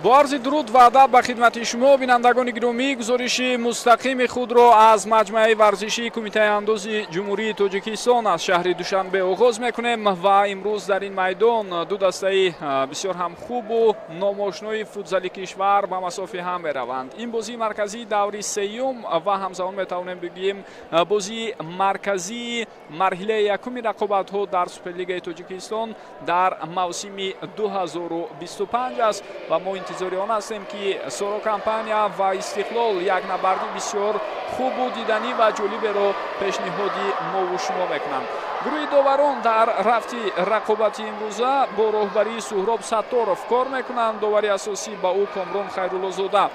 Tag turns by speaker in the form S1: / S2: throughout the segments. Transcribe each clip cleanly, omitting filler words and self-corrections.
S1: Бо арзи дуруд ва адаб ба хидмати шумо, бинандагони гиромӣ, гузориши мустақими худро аз маҷмӯаи варзишии Кумитаи андози Ҷумҳурии Тоҷикистон аз шаҳри Душанбе оғоз мекунем ва имрӯз дар ин майдон ду дастаи бисёр ҳам хубу номошнои футзали кишвар ба масофи ҳам мераванд. Ин бозии марказии даври сеюм ва ҳамзамон метавонем бигӯем бозии марказии марҳилаи якуми рақобатҳо дар Суперлигаи Тоҷикистон дар мавсими 2025 аст ва мо интизори он ҳастем, ки Соро Компания ва Истиқлол як набарди бисёр хубу диданӣ ва ҷолиберо пешниҳоди мову шумо мекунанд. Гурӯҳи доварон дар рафти рақобати имрӯза бо роҳбарии Суҳроб Сатторов кор мекунанд. Довари асосӣ ба ӯ Комрон Хайруллозода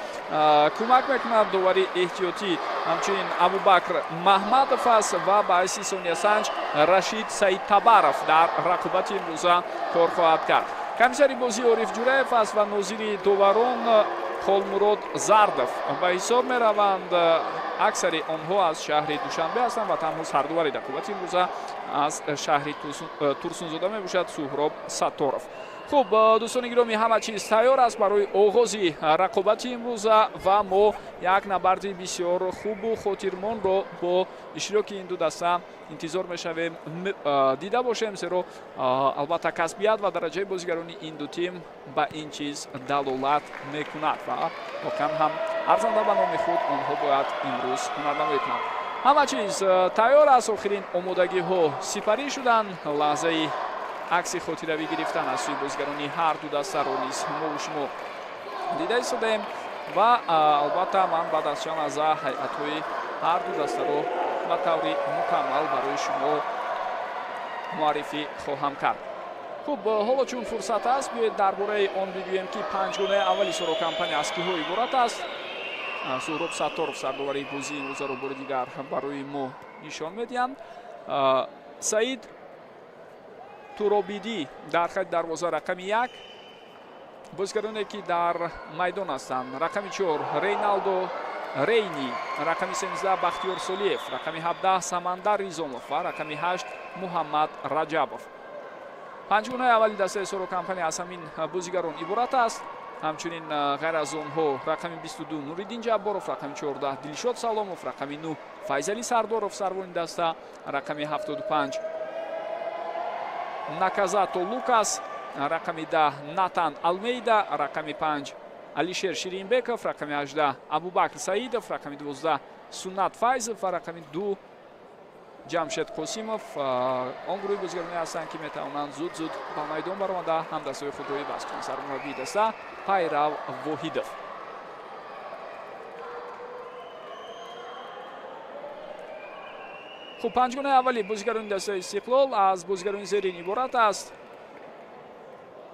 S1: кӯмак мекунад. Довари эҳтиётӣ ҳамчунин Абубакр Маҳмадов аст ва ба ҳайси сониясанҷ Рашид Саидтабаров дар рақобати имрӯза кор хоҳад кард. Комиссари бозӣ Ориф Ҷураев аст ва нозири доварон Холмурод Зардов ба ҳисоб мераванд. Аксари онҳо аз шаҳри Душанбе ҳастанд ва танҳо сардовари рақобати имрӯза аз шаҳри Турсунзода мебошад Суҳроб Сатторов. Хуб, дӯстони гиромӣ, ҳама чиз тайёр аст барои оғози рақобати имрӯза ва мо як набарди бисёр хубу хотирмонро бо иштироки ин ду даста интизор мешавем дида бошем, зеро албатта касбият ва дараҷаи бозигарони ин ду тим ба ин чиз далолат мекунад ва воқеан ҳам арзанда ба номи худ онҳо бояд имрӯз ҳунарнамоӣ кунанд. Ҳама чиз тайёр аст, охирин омодагиҳо сипарӣ шуданд. Лаҳзаи акси хотиравӣ гирифтан аз сӯи бозигарони ҳар ду дастаро низ мову шумо дида истодаем ва албатта ман баъд аз чанд лаҳза ҳайатҳои ҳар ду дастаро ба таври мукаммал барои шумо муаррифӣ хоҳам кард. Хуб, ҳоло чун фурсат аст, биёед дар бораи он бигӯем, ки панҷгонаи аввали Соро Компания аз киҳо иборат аст. Суҳроб Сатторов сардовари бозии имрӯзаро бори дигар барои мо нишон медиҳанд. Саид Туробидӣ дар хати дарвоза рақами 1, бозигароне ки дар майдон ҳастанд: рақами 4 Рейналдо Рейни, рақами 13 Бахтиёр Солиев, рақами 17 Самандар Ризомов ва рақами 8 Муҳаммад Раҷабов. Панҷгонаи аввали дастаи Соро Компания аз ҳамин бозигарон иборат аст. Ҳамчунин ғайр аз онҳо рақами 22 Нуриддин Ҷабборов, рақами 14 Дилшод Саломов, рақами 9 Файзали Сардоров сарвони даста, рақами 75 Наказато Лукас, рақами 10 Натан Алмейда, рақами 5 Алишер Ширинбеков, рақами 18 Абубакр Саидов, рақами 12 Суннат Файзов ва рақами 2 Ҷамшед Қосимов. Он гурӯҳи бозигароне ҳастанд, ки метавонанд зуд-зуд ба майдон баромада ҳамдастаҳои худро иваз кунанд. Сармураббии даста Пайрав Воҳидов. Хуб, панҷгонаи аввали бозигарони дастаи Истиқлол аз бозигарони зерин иборат аст.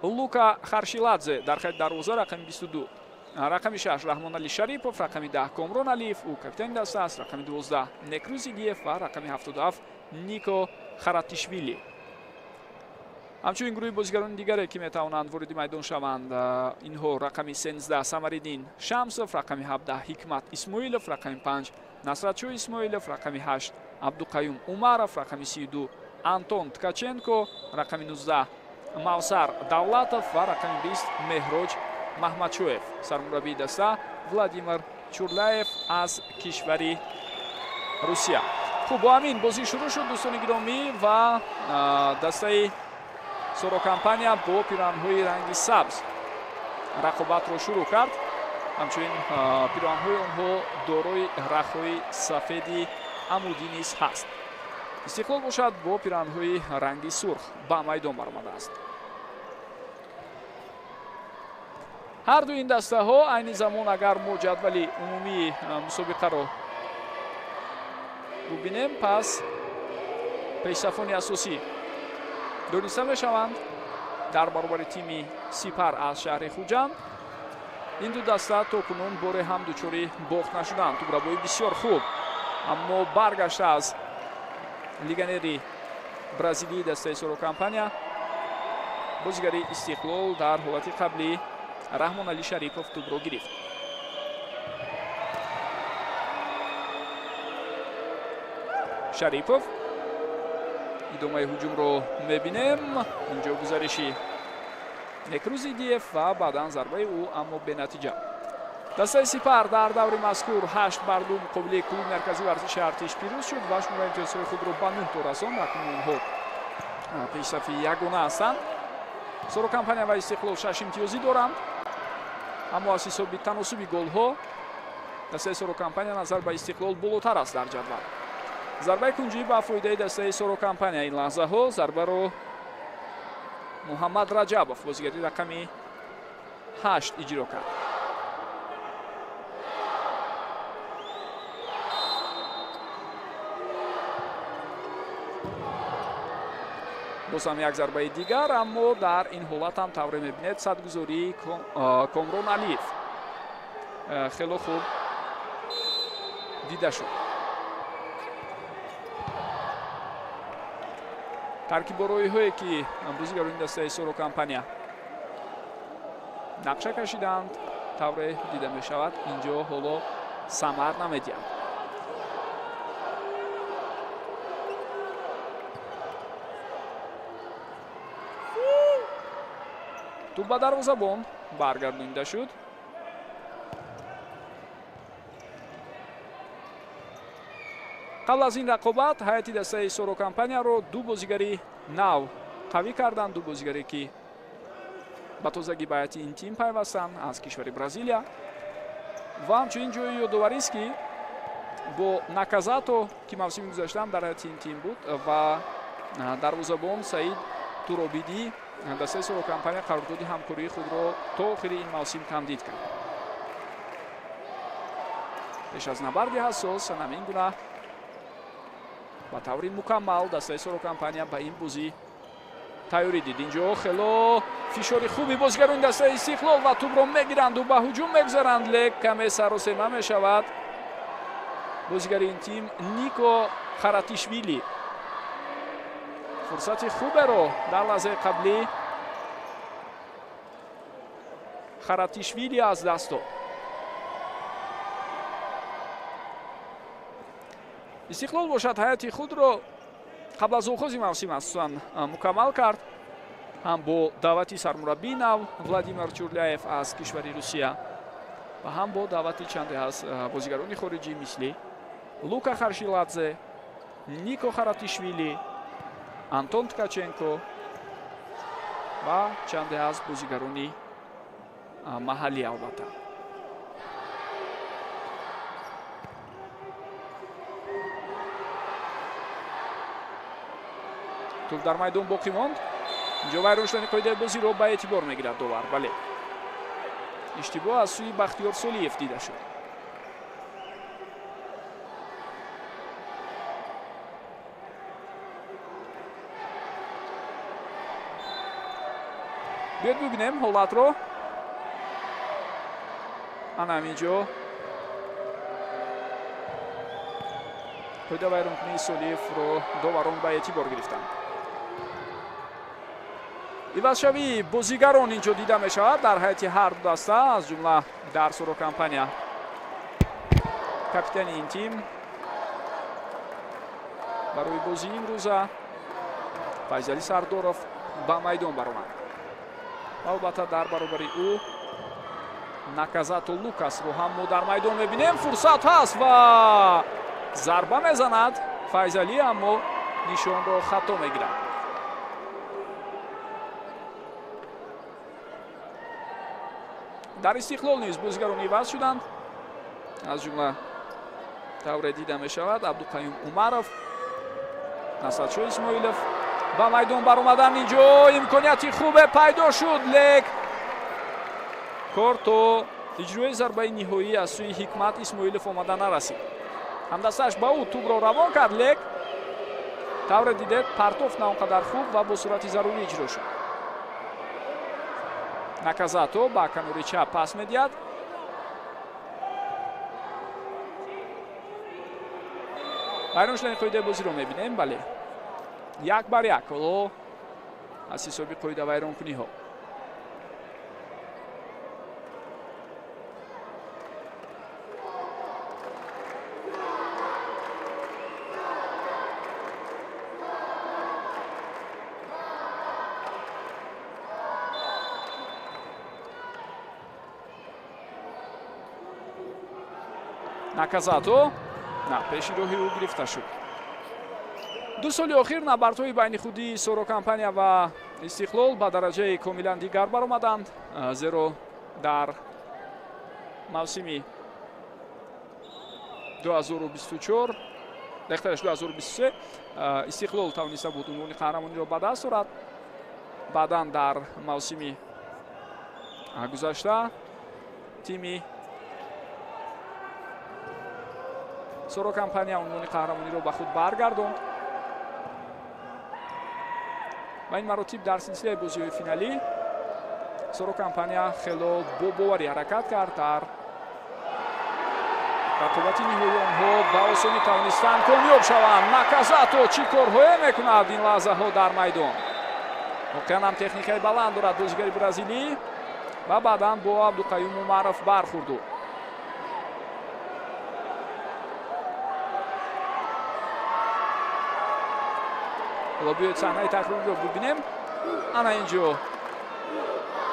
S1: Лука Харшиладзе дар хати дарвоза рақами 22, рақами 6 Раҳмонали Шарипов, рақами 10 Комрон Алиев, ӯ капитани даста аст, рақами 12 Некрӯз Идиев ва рақами 77 Нико Харатишвили. Ҳамчунин гурӯҳи бозигарони дигаре, ки метавонанд вориди майдон шаванд, инҳо рақами 13 Самариддин Шамсов, рақами 17 Ҳикмат Исмоилов, рақами 5 Насратшоҳ Исмоилов, рақами 8 Абдуқаюм Умаров, рақами 32 Антон Ткаченко, рақами 19 Мавсар Давлатов ва рақами 20 Меҳроҷ Маҳмадшоев. Сармураббии даста Владимир Чурлаев аз кишвари Русия. Хуб, бо ҳамин бозӣ шурӯъ шуд, дӯстони гиромӣ, ва дастаи Соро Компания бо пироҳанҳои ранги сабз рақобатро шурӯъ кард. Ҳамчунин пироҳанҳои онҳо дорои рахҳои сафеди амудӣ низ ҳаст. Истиқлол бошад бо пироҳанҳои ранги сурх ба майдон баромадааст. Ҳар ду ин дастаҳо айни замон, агар мо ҷадвали умумии мусобиқаро бубинем, пас пешсафони асосӣ дониста мешаванд дар баробари тими Сипар аз шаҳри Хуҷанд. Ин ду даста то кунун боре ҳам дучори бохт нашуданд. Тӯбрабои бисёр хуб, аммо баргашта аз легионери бразилии дастаи Соро Компания бозигари Истиқлол дар ҳолати қаблӣ Раҳмонали Шарипов тӯбро гирифт. Шарипов идомаи ҳуҷумро мебинем. Инҷо гузариши Некрӯз Идиев ва баъдан зарбаи ӯ, аммо бенатиҷа. Дастаи Сипар дар даври мазкур 8-2 муқобили клуби марказии варзиши Артиш пирӯз шуд ва шумораи имтиёзҳои худро ба 9 то расонд. Акнун онҳо пешсафи ягона ҳастанд. Соро Компания ва Истиқлол 6 имтиёзӣ доранд, аммо аз ҳисоби таносуби голҳо дастаи Соро Компания назар ба Истиқлол болотар аст дар ҷадвал. Зарбаи кунҷӣ ба фоидаи дастаи Соро Компания. Ин лаҳзаҳо зарбаро Муҳаммад Раҷабов, бозигари рақами 8, иҷро кард. Боз ҳам як зарбаи дигар, аммо дар ин ҳолат ҳам тавре мебинед садгузории Комрон Алиев хело хуб дида шуд. Таркибороиҳое ки бозигарони дастаи Соро Компания нақша кашиданд, тавре дида мешавад, инҷо ҳоло самар намедиҳанд. Туп ба дарвозабон баргардонида шуд. Қабл аз ин рақобат ҳайати дастаи Соро Компанияро ду бозигари нав қавӣ карданд, ду бозигаре ки ба тозагӣ ба ҳайати ин тим пайвастанд аз кишвари Бразилия. Ва ҳамчунин ҷои ёдоварист, ки бо Наказато, ки мавсими гузаштаам дар ҳайати ин тим буд, ва дарвозабон Саид Туробидӣ, дастаи Соро Компания қарордоди ҳамкории худро то охири ин мавсим тамдид кард. Пеш аз набарди ҳассос ҳамин гуна ба таври мукаммал дастаи Соро Компания ба ин бозӣ тайёрӣ дид. Инҷо хело фишори хуби бозигарони дастаи Истиқлол ва тӯбро мегиранду ба ҳуҷум мегузаранд, лек каме саросема мешавад. Бозигари ин тим Нико Харатишвили фурсати хуберо дар лаҳзаи қаблӣ Харатишвили аз даст дод. Истиқлол бошад ҳайати худро қабл аз оғози мавсим асосан мукаммал кард, ҳам бо даъвати сармураббии нав Владимир Чурляев аз кишвари Русия ва ҳам бо даъвати чанде аз бозигарони хориҷӣ мисли Лука Харшиладзе, Нико Харатишвили, Антон Ткаченко ва чанде аз бозигарони маҳаллӣ албатта. Туп дар майдон боқӣ монд. Инҷо вайрон шудани қоидаи бозиро ба эътибор мегирад довар. Бале, иштибоҳ аз сӯи Бахтиёр Солиев дида шуд. Биёед бибинем ҳолатро. Ана ҳаминҷо қоида вайронкунии Солиевро доварон ба эътибор гирифтанд. Ивазшавии бозигарон инҷо дида мешавад дар ҳайати ҳар ду даста, аз ҷумла дар Соро Компания капитани ин тим барои бозии имрӯза Файзалӣ Сардоров ба майдон баромад. Албатта дар баробари ӯ Наказато Лукасро ҳам мо дар майдон мебинем. Фурсат ҳаст ва зарба мезанад Файзалӣ, аммо нишонро хато мегирад. Дар Истиқлол низ бозигарон иваз шуданд, аз ҷумла тавре дида мешавад Абдуқаюм Умаров, Насратшо Исмоилов ба майдон баромаданд. Инҷо имконияти хубе пайдо шуд, лек кор то иҷрои зарбаи ниҳоӣ аз сӯи Ҳикмат Исмоилов омада нарасид. Ҳамдастааш ба ӯ тӯбро равон кард, лек тавре дидед партоф на он қадар хуб ва бо суръати зарурӣ иҷро шуд. Наказато ба канори чап пас медиҳад. Вайрон шудани қоидаи бозиро мебинем. Бале, 1-1 ҳоло аз ҳисоби қоида вайронкуниҳо. Наказато на пеши роҳи ӯ гирифта шуд. Ду соли охир набардҳои байни худии Соро Компания ва Истиқлол ба дараҷаи комилан дигар баромаданд, зеро дар мавсими 2024, дақиқтараш 2023 Истиқлол тавониста буд унвони қаҳрамониро ба даст орад. Баъдан дар мавсими гузашта тими Соро Компания унвони қаҳрамониро ба худ баргардонд ва ин маротиб дар силсилаи бозиҳои финалӣ Соро Компания хело бо боварӣ ҳаракат кард. Дар рақобати ниҳоии онҳо ба осонӣ тавонистанд комёб шаванд. Наказато чӣ корҳое мекунад ин лаҳзаҳо дар майдон. Воқеан ҳам техникаи баланд дорад бозигари бразилӣ ва баъдан бо Абдуқаюм Умаров бархӯрду. Ҳоло биёед саҳнаи такрориро бибинем. Ана инҷо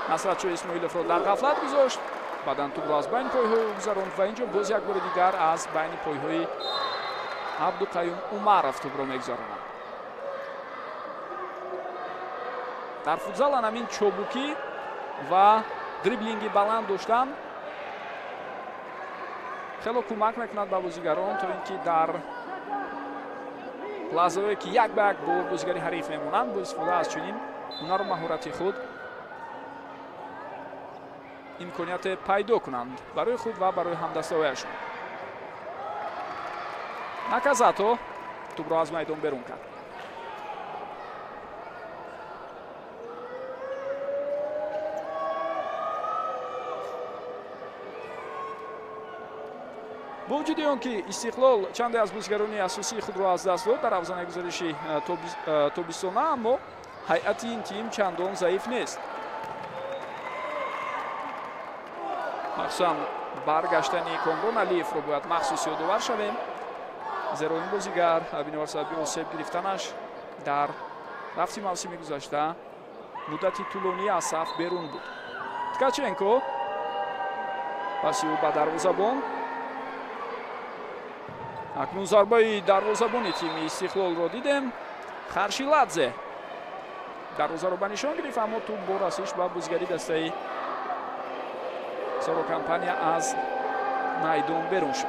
S1: Насратшо Исмоиловро дар ғафлат гузошт, баъдан тӯбро аз байни пойҳои ӯ гузаронд ва инҷо боз як бори дигар аз байни пойҳои Абдуқаюм Умаров тӯбро мегузаронад. Дар футзал ҳамин чобукӣ ва дриблинги баланд доштан хело кӯмак мекунад ба бозигарон, то ин ки дар лаҳзаҳое ки як ба як бо бозигари ҳариф мемонанд, бо истифода аз чунин ҳунару маҳорати худ имконияте пайдо кунанд барои худ ва барои ҳамдастаҳояшон. Наказато тӯбро аз майдон берун кард. Бо вуҷуди он ки Истиқлол чанде аз бозигарони асосии худро аз даст дод дар афзанаи гузариши тобистона, аммо ҳайати ин тим чандон заиф нест. Махсусан баргаштани Комрон Алиевро бояд махсус ёдовар шавем, зеро ин бозигар бинобар сабаби осеб гирифтанаш дар рафти мавсими гузашта муддати тӯлонӣ аз саф берун буд. Ткаченко паси ӯ ба дарвозабон. Акнун зарбаи дарвозабони тими Истиқлолро дидем. Харшиладзе дарвозаро ба нишон гирифт, аммо тӯб бо расиш ба бозигари дастаи Соро Компания аз майдон берун шуд.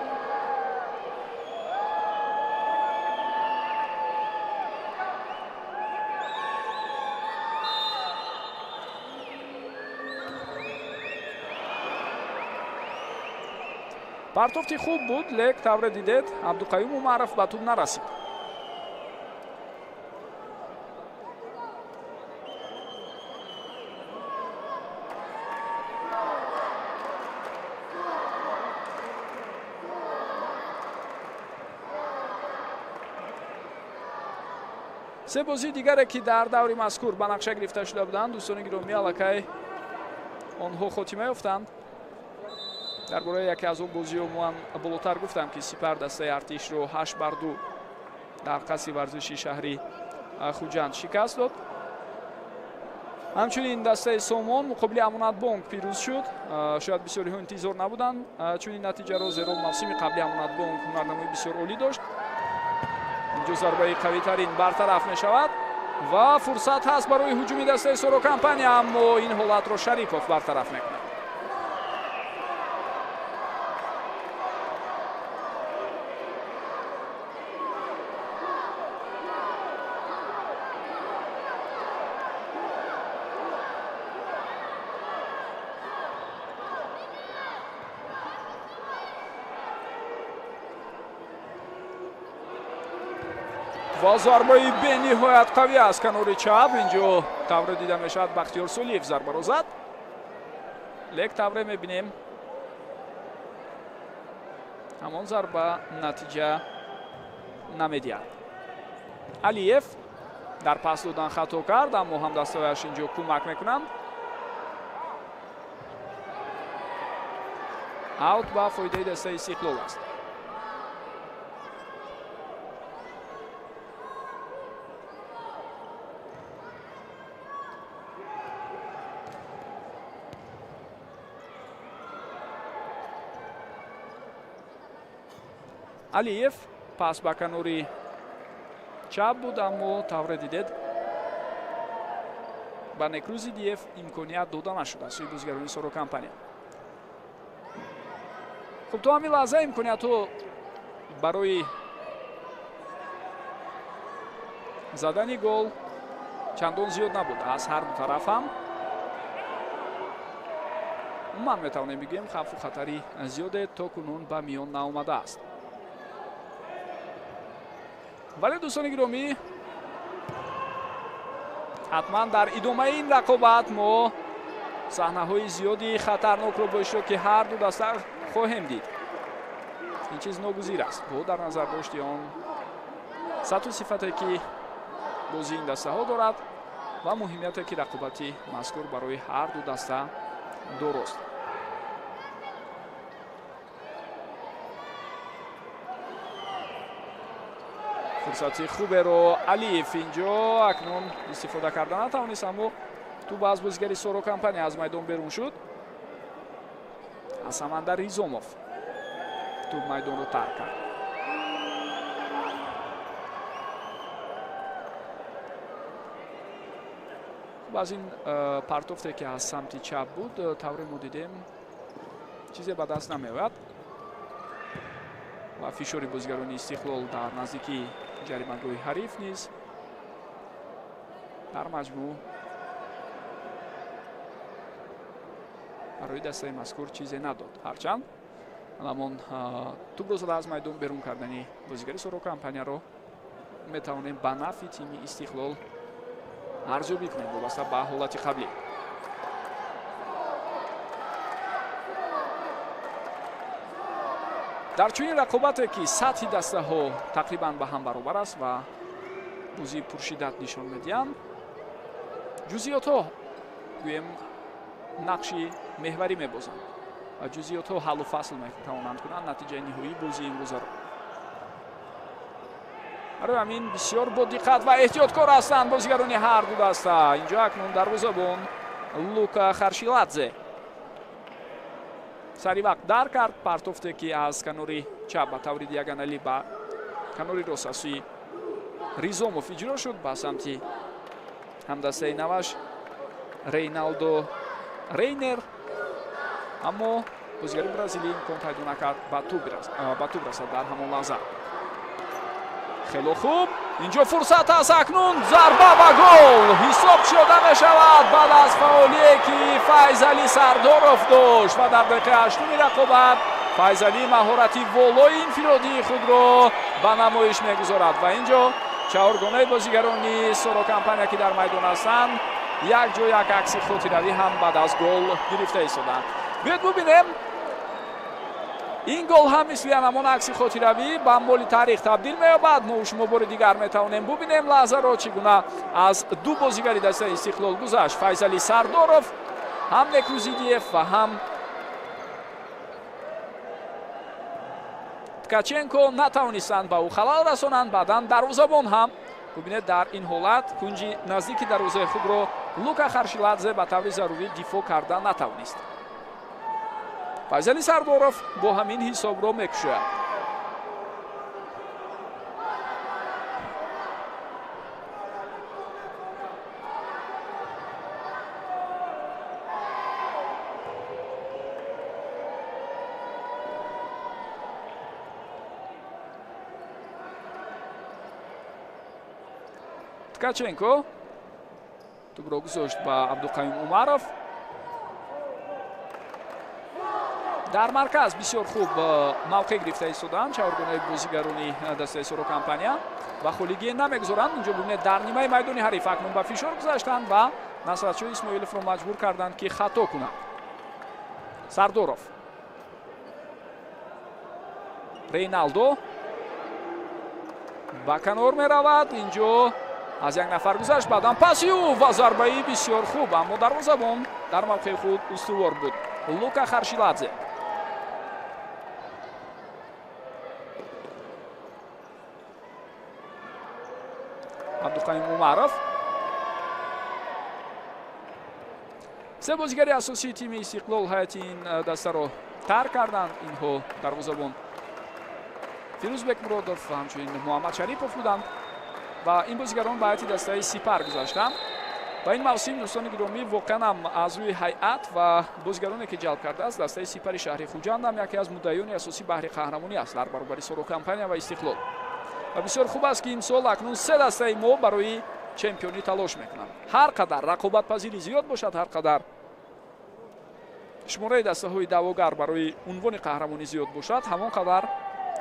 S1: Партофти хуб буд, лек тавре дидед Абдуқаюм Умаров ба тӯб нарасид. Се бозии дигаре ки дар даври мазкур ба нақша гирифта шуда буданд, дӯстони гиромӣ, аллакай онҳо хотима ёфтанд. Дар бораи яке аз он бозиҳо ман болотар гуфтам, ки Сипар дастаи Артишро 8-2 дар қасри варзиши шаҳри Хуҷанд шикаст дод. Ҳамчунин дастаи Сомон муқобили Амонатбонк пирӯз шуд. Шояд бисёриҳо интизор набуданд чунин натиҷаро, зеро мавсими қабли Амонатбонк ҳунарнамои бисёр олӣ дошт. Инҷо зарбаи қавитарин бартараф мешавад ва фурсат ҳаст барои ҳуҷуми дастаи Соро Компания, аммо ин ҳолатро Шарипов бартараф мекунад. Ва зарбаи бениҳоят қавӣ аз канори чап. Инҷо тавре дида мешавад Бахтиёр Сулиев зарбаро зад, лек тавре мебинем ҳамон зарба натиҷа намедиҳад. Алиев дар пас додан хато кард, аммо ҳамдастаҳояш инҷо кӯмак мекунанд. Аут ба фоидаи дастаи Истиқлол аст. Алиев пас ба канори чап буд, аммо тавре дидед ба Некрузидиев имконият дода нашуд аз сӯи бозигарони Соро Компания. Хуб, то ҳамин лаҳза имкониятҳо барои задани гол чандон зиёд набуд аз ҳар ду тараф ҳам. Умуман метавонем бигӯем хавфу хатари зиёде то кунун ба миён наомадааст. Вале дӯстони гиромӣ, ҳатман дар идомаи ин рақобат мо саҳнаҳои зиёди хатарнокро бо иштироки ҳар ду даста хоҳем дид. Ин чиз ногузир аст бо дар назар дошти он сатҳу сифате ки бозии ин дастаҳо дорад ва муҳимияте ки рақобати мазкур барои ҳар ду даста дорост. Фурсати хуберо Алиев инҷо акнун истифода карда натавонист, аммо тӯб аз бозигари Соро Компания аз майдон берун шуд. Самандар Ризомов тӯб майдонро тарк кард. Хуб, аз ин партофте ки аз самти чап буд, тавре мо дидем, чизе ба даст намеояд ва фишори бозигарони Истиқлол дар наздикии ҷаримагоҳи ҳариф низ дар маҷмӯъ барои дастаи мазкур чизе надод. Ҳарчанд ҳамон тӯбро зада аз майдон берун кардани бозигари Соро Компанияро метавонем ба нафъи тими Истиқлол арзёбӣ кунем вобаста ба ҳолати қаблӣ. Дар чунин рақобате ки сатҳи дастаҳо тақрибан ба ҳам баробар аст ва бозии пуршиддат нишон медиҳанд, ҷузъиётҳо гӯем нақши меҳварӣ мебозанд ва ҷузъиётҳо ҳаллу фасл метавонанд кунанд натиҷаи ниҳоии бозии имрӯзаро. Барои ҳамин бисёр бодиққат ва эҳтиёткор ҳастанд бозигарони ҳар ду даста. Инҷо акнун дарвозабон Лука Харшиладзе сари вақт дар кард партофте ки аз канори чап ба таври диагоналӣ ба канори рост аз сӯи Ризомов иҷро шуд ба самти ҳамдастаи наваш Рейналдо Рейнер, аммо бозигари бразилӣ имкон пайдо накард ба тӯб расад дар ҳамон лаҳза. Хело хуб, инҷо фурсат аст акнун зарба ба гол ҳисоб шуда мешавад баъд аз фаъолие ки Файзалӣ Сардоров дошт ва дар дақиқаи ҳаштуми рақобат Файзалӣ маҳорати волои инфиродии худро ба намоиш мегузорад ва инҷо чаҳоргонаи бозигарони Соро Компания ки дар майдон ҳастанд як ҷо як акси хотиравӣ ҳам баъд аз гол гирифта истоданд. Биёед бубинем ин гол ҳам мисли ҳамон акси хотиравӣ ба моли таърих табдил меёбад. Мо шумо бори дигар метавонем бубинем лаҳзаро чӣ гуна аз ду бозигари дастаи Истиқлол гузашт. Файзалӣ Сардоров, ҳам Некрузидиев ва ҳам Ткаченко натавонистанд ба ӯ халал расонанд. Баъдан дарвозабон ҳам бубинед дар ин ҳолат кунҷи наздики дарвозаи худро Лука Харшиладзе ба таври зарурӣ дифоъ карда натавонист. Файзалӣ Сардоров бо ҳамин ҳисобро мекушояд. Ткаченко тӯбро гузошт ба Абдуқаюм Умаров. Дар марказ бисёр хуб мавқеъ гирифта истоданд чаҳоргонаи бозигарони дастаи Соро Компания ва холигие намегузоранд. Инҷо бубинед дар нимаи майдони ҳариф акнун ба фишор гузаштанд ва Насратшоҳ Исмоиловро маҷбур карданд ки хато кунад. Сардоров, Рейналдо ба канор меравад. Инҷо аз як нафар гузашт, баъдан паси ӯ ва зарбаи бисёр хуб, аммо дарвозабон дар мавқеи худ устувор буд. Лука Харшиладзе. Абдуқаюм Умаров. Се бозигари асосии тими Истиқлол ҳайати ин дастаро тарк карданд. Инҳо дарвозабон Фирӯз Бекмуродов ва ҳамчунин Муҳаммад Шарипов буданд ва ин бозигарон ба ҳайати дастаи Сипар гузаштанд. Ва ин мавсим, дӯстони гиромӣ, воқеан ҳам аз рӯи ҳайат ва бозигароне ки ҷалб кардааст, дастаи Сипари шаҳри Хуҷанд ҳам яке аз муддаиёни асосӣ баҳри қаҳрамонӣ аст дар баробари Соро Компания ва Истиқлол. Ва бисёр хуб аст, ки имсол акнун се дастаи мо барои чемпионӣ талош мекунанд. Ҳар қадар рақобатпазирӣ зиёд бошад, ҳар қадар шумораи дастаҳои даъвогар барои унвони қаҳрамонӣ зиёд бошад, ҳамон қадар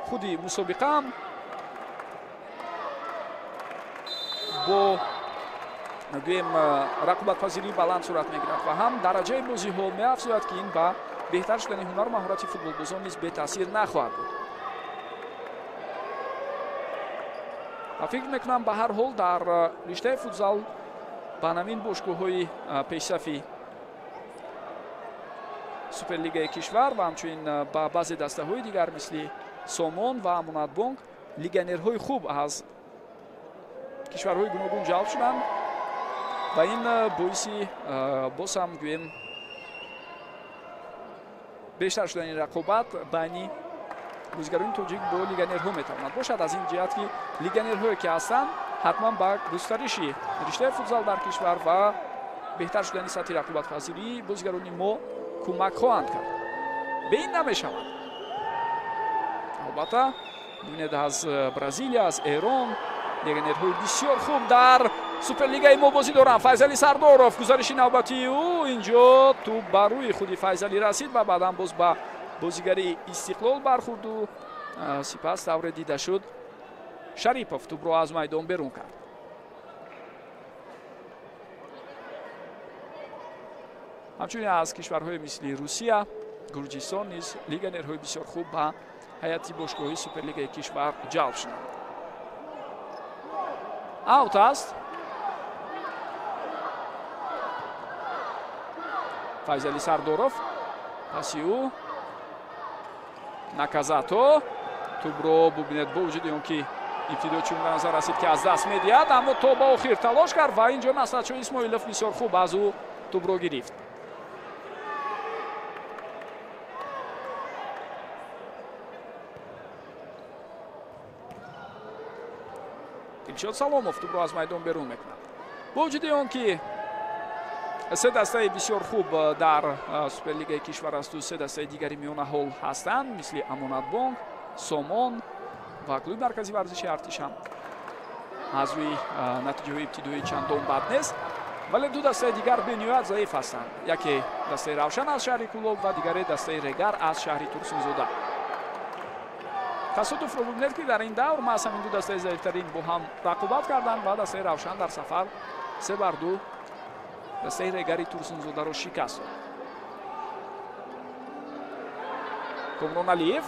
S1: худи мусобиқа ҳам бо гӯем рақобатпазирии баланд сурат мегирад ва ҳам дараҷаи бозиҳо меафзояд, ки ин ба беҳтар шудани ҳунару маҳорати футболбозон низ бетаъсир нахоҳад буд. Ва фикр мекунам, ба ҳар ҳол дар риштаи футзал ба ҳамин бошгоҳҳои пешсафи Суперлигаи кишвар ва ҳамчунин ба баъзе дастаҳои дигар мисли Сомон ва Амонатбонк легионерҳои хуб аз кишварҳои гуногун ҷалб шуданд ва ин боиси боз ҳам гӯем бештар шудани рақобат байни бозигарони тоҷик бо легионерҳо метавонад бошад, аз ин ҷиҳат ки легионерҳое ки ҳастанд ҳатман ба густариши риштаи футзал дар кишвар ва беҳтар шудани сатҳи рақобатпазирии бозигарони мо кӯмак хоҳанд кард. Бе ин намешавад. Албатта, бибинед, аз Бразилия, аз Эрон легионерҳои бисёр хуб дар Суперлигаи мо бозӣ доранд. Файзали Сардоров, гузариши навбатии ӯ, инҷо тӯб ба рӯи худи Файзалӣ расид ва баъдан боз ба бозигари Истиқлол бархӯрду сипас тавре дида шуд, Шарипов тӯбро аз майдон берун кард. Ҳамчунин аз кишварҳои мисли Русия, Гурҷистон низ легионерҳои бисёр хуб ба ҳайати бошгоҳи Суперлигаи кишвар ҷалб шуданд. Аут аст. Файзали Сардоров, паси ӯ Наказато, тӯбро бубинед, бо вуҷуди он ки ибтидо чун ба назар расид ки аз даст медиҳад, аммо то ба охир талош кард ва инҷо Насратшо Исмоилов бисёр хуб аз ӯ тӯбро гирифт. Дилшод Саломов тӯбро аз майдон берун мекунад. Бо вуҷуди он ки се дастаи бисёр хуб дар Суперлигаи кишвар асту се дастаи дигари миёнаҳол ҳастанд, мисли Амонатбонк, Сомон ва клуби марказии варзиши Артиш ҳам аз рӯи натиҷаҳои ибтидоӣ чандон бад нест, вале ду дастаи дигар бениҳоят заиф ҳастанд. Яке дастаи Равшан аз шаҳри Кӯлоб ва дигаре дастаи Регар аз шаҳри Турсунзода. Тасодуфро бибинед, ки дар ин давр маҳз ҳамин ду дастаи заифтарин бо ҳам рақобат карданд ва дастаи Равшан дар сафар 3-2 дастаи Регари Турсунзодаро шикаст дод. Комрон Алиев,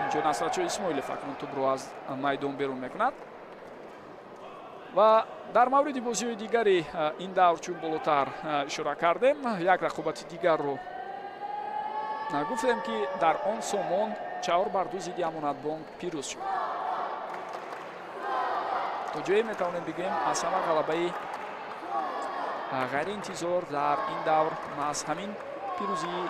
S1: инҷо Насратшо Исмоилов акнун тӯбро аз майдон берун мекунад. Ва дар мавриди бозиҳои дигари ин давр, чун болотар ишора кардем, як рақобати дигарро гуфтем, ки дар он Сомон 4-2 зидди Амонатбонк пирӯз шуд. То ҷое метавонем бигӯем, аз ҳама ғалабаи ғайриинтизор дар ин давр маҳз ҳамин пирӯзии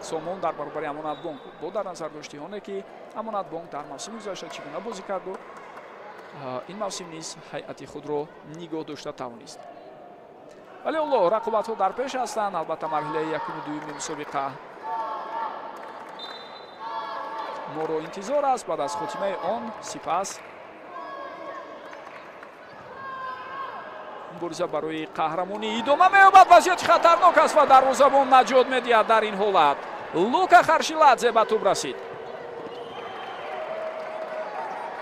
S1: Сомон дар баробари Амонатбонк буд, бо дар назар дошти оне ки Амонатбонк дар мавсими гузашта чӣ гуна бозӣ карду ин мавсим низ ҳайати худро нигоҳ дошта тавонист. Вале ҳоло рақобатҳо дар пеш ҳастанд. Албатта, марҳилаи якуму дуюми мусобиқа моро интизор аст. Баъд аз хотимаи он сипас мубориза барои қаҳрамонӣ идома меёбад. Вазъияти хатарнок аст ва дарвозабон наҷот медиҳад. Дар ин ҳолат Лука Харшиладзе ба тӯб расид.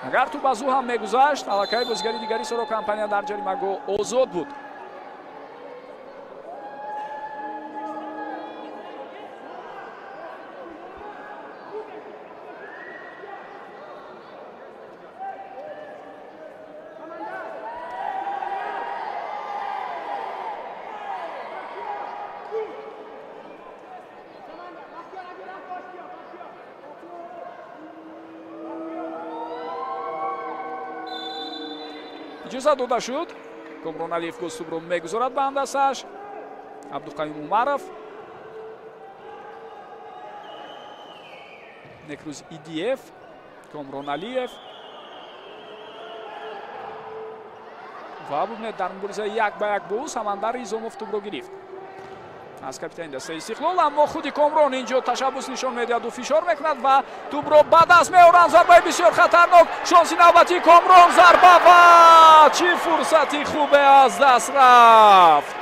S1: Агар тӯб аз ӯ ҳам мегузашт, аллакай бозигари дигари Соро Компания дар ҷаримагоҳ озод буд. Иҷозат дода шуд. Комрон Алиев гостубро мегузорад ба ҳамдасташ. Абдуқаюм Умаров. Некрӯз Идиев, Комрон Алиев. Ва бубинед, дар мубориза як ба як бо ӯ Самандар Изомов тӯбро гирифт аз капитани дастаи Истиқлол, аммо худи Комрон инҷо ташаббус нишон медиҳаду фишор мекунад ва тӯбро ба даст меоранд. Зарбаи бисёр хатарнок, шонси навбатии Комрон, зарба ва чӣ фурсати хубе аз даст рафт.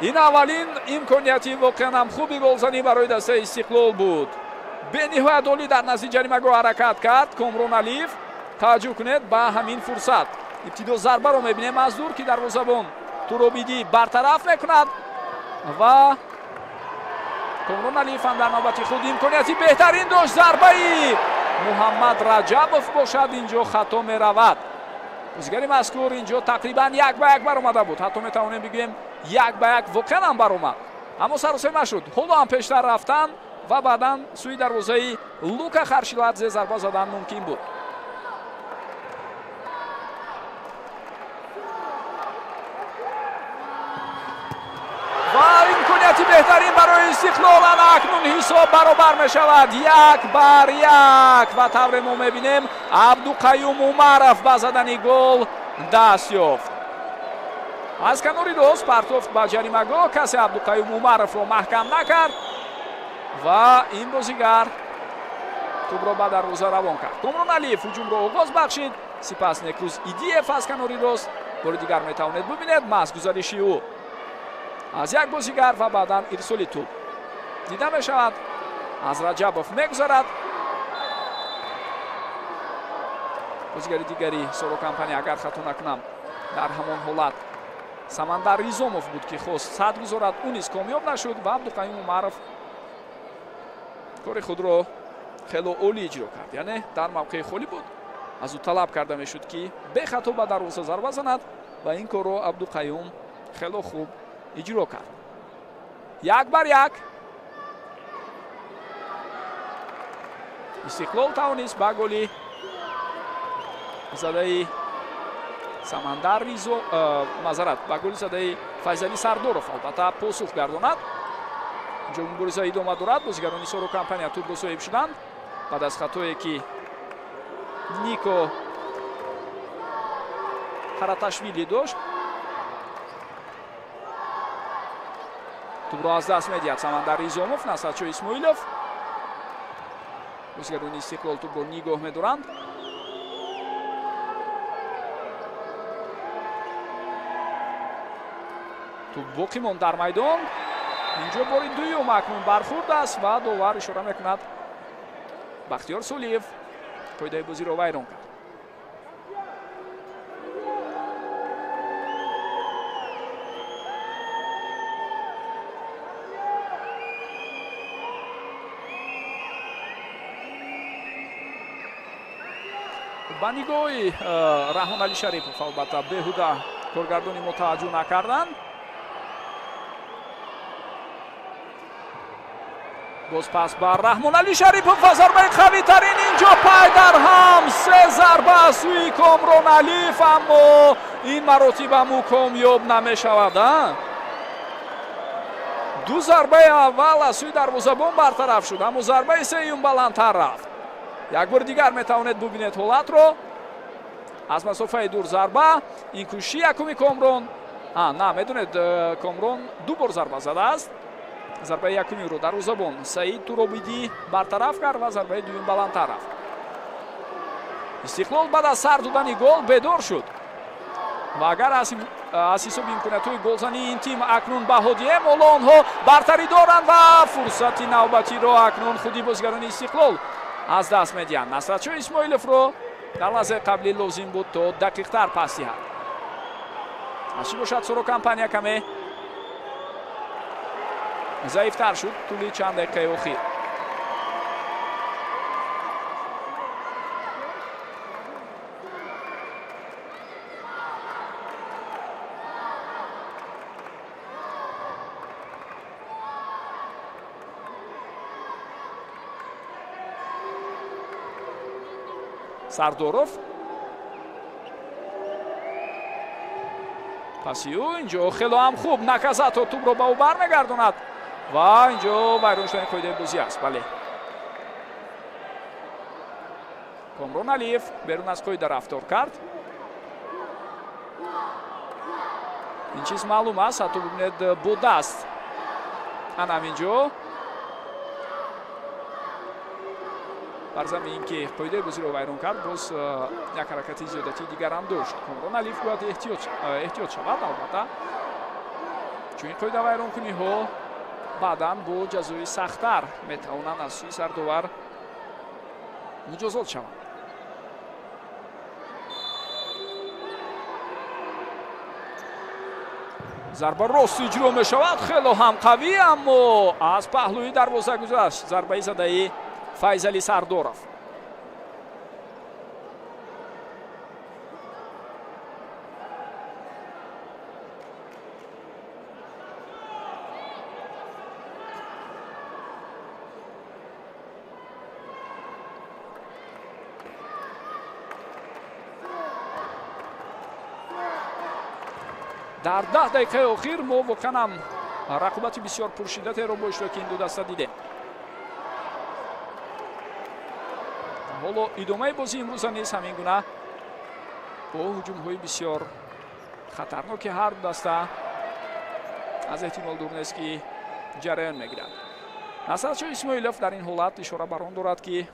S1: Ин аввалин имконияти воқеан ҳам хуби голзанӣ барои дастаи Истиқлол буд. Бениҳоят олӣ дар назди ҷаримагоҳ ҳаракат кард Комрон Алиев. Таваҷҷӯҳ кунед ба ҳамин фурсат. Ибтидо зарбаро мебинем аз дур, ки дарвозабон Туробидӣ бартараф мекунад ва Комрон Алиев ҳам дар навбати худ имконияти беҳтарин дошт. Зарбаи Муҳаммад Раҷабов бошад, инҷо хато меравад. Бозигари мазкур инҷо тақрибан як ба як баромада буд, ҳатто метавонем бигӯем як ба як воқеан ҳам баромад, аммо саросема шуд. Ҳоло ҳам пештар рафтан ва баъдан сӯи дарвозаи Лука Харшиладзе зарба задан мумкин буд. Ва имконияти беҳтарин барои Истиқлол, ана акнун ҳисоб баробар мешавад 1-1. Ва тавре мо мебинем, Абдуқаюм Умаров ба задани гол даст ёфт. Аз канори рост партофт ба ҷаримагоҳ, касе Абдуқаюм Умаровро маҳкам накард ва ин бозигар тӯбро ба дарвоза равон кард. Комрон Алиев ҳуҷумро оғоз бахшид, сипас Некрӯз Идиев аз канори рост. Бори дигар метавонед бубинед маҳз гузариши ӯ аз як бозигар ва баъдан ирсоли тӯб дида мешавад. Аз Раҷабов мегузарад. Бозигари дигари Соро Компания, агар хато накунам, дар ҳамон ҳолат Самандар Ризомов буд, ки хост сад гузорад, ӯ низ комёб нашуд ва Абдуқаюм Умаров кори худро хело олӣ иҷро кард, яъне дар мавқеи холӣ буд, аз ӯ талаб карда мешуд, ки бехато ба дарвоза зарба занад ва ин корро Абдуқаюм хело хуб иҷро кард. 1-1. Истиқлол тавонист ба голи задаи Самандар Ризо, мазарат, ба голи задаи Файзалӣ Сардоров албатта посух гардонад. Инҷо мубориза идома дорад. Бозигарони Соро Компания тӯбро соҳиб шуданд баъд аз хатое, ки Нико Хараташвили дошт. Тӯбро аз даст медиҳад Самандар Изомов, Насратшо Исмоилов. Бозигарони Истиқлол тӯбро нигоҳ медоранд. Тӯб боқӣ монд дар майдон. Инҷо бори дуюм акнун бархурд аст ва довар ишора мекунад. Бахтиёр Сулиев қоидаи бозиро вайрон кард. Ба нигоҳи Раҳмоналӣ Шарипов албатта беҳуда коргардони мо таваҷҷӯҳ накарданд. Боз пас ба Раҳмоналӣ Шарипов ва зарбаи қавитарин инҷо пай дар ҳам се зарба аз сӯи Комрон Алиев, аммо ин маротибам ӯ комёб намешавад. Ду зарбаи аввал аз сӯи дарвозабон бартараф шуд, аммо зарбаи сеюм баландтар рафт. Як бори дигар метавонед бубинед ҳолатро. Аз масофаи дур зарба, ин кӯшиши якуми Комрон. На, медонед, Комрон ду бор зарба задааст. Зарбаи якумиро дарвозабон Саид Туробидӣ бартараф кард ва зарбаи дуюм баландтар рафт. Истиқлол баъд аз сар додани гол бедор шуд ва агар аз ҳисоби имкониятҳои голзании ин тим акнун баҳо диҳем, ҳоло онҳо бартарӣ доранд ва фурсати навбатиро акнун худи бозигарони Истиқлол аз даст медиҳанд. Насратшо Исмоиловро дар лаҳзаи қаблӣ лозим буд, то дақиқтар пас диҳад. Аз чӣ бошад, Соро Компания каме заифтар шуд тӯли чанд дақиқаи охир. Сардоров паси ӯ инҷо хело ҳам хуб Наказато тӯбро ба ӯ бармегардонад ва инҷо вайрон шудани қоидаи бозӣ аст. Бале, Комрон Алиев берун аз қоида рафтор кард. Ин чиз маълум аст, ҳатто бибинед бо даст. Ана ҳаминҷо бар замин ки қоидаи бозиро вайрон кард, боз як ҳаракати зиёдатии дигар ҳам дошт. Комрон Алиев бояд эҳтиёт шавад, албатта, чун ин қоида вайронкуниҳо баъдан бо ҷазои сахттар метавонанд аз сӯи сардовар муҷозот шаванд. Зарба рост иҷро мешавад, хело ҳам қавӣ, аммо аз паҳлӯи дарвоза гузашт зарбаи задаи Файзали Сардоров. Дар 10 дақиқаи охир мо воқеан ҳам рақобати бисёр пуршиддатеро бо иштироки ин ду даста дидем. Ҳоло идомаи бозии имрӯза низ ҳамин гуна бо ҳуҷумҳои бисёр хатарноки ҳар ду даста аз эҳтимол дур нест, ки ҷараён мегирад. Насратшо Исмоилов дар ин ҳолат ишора бар он дорад, ки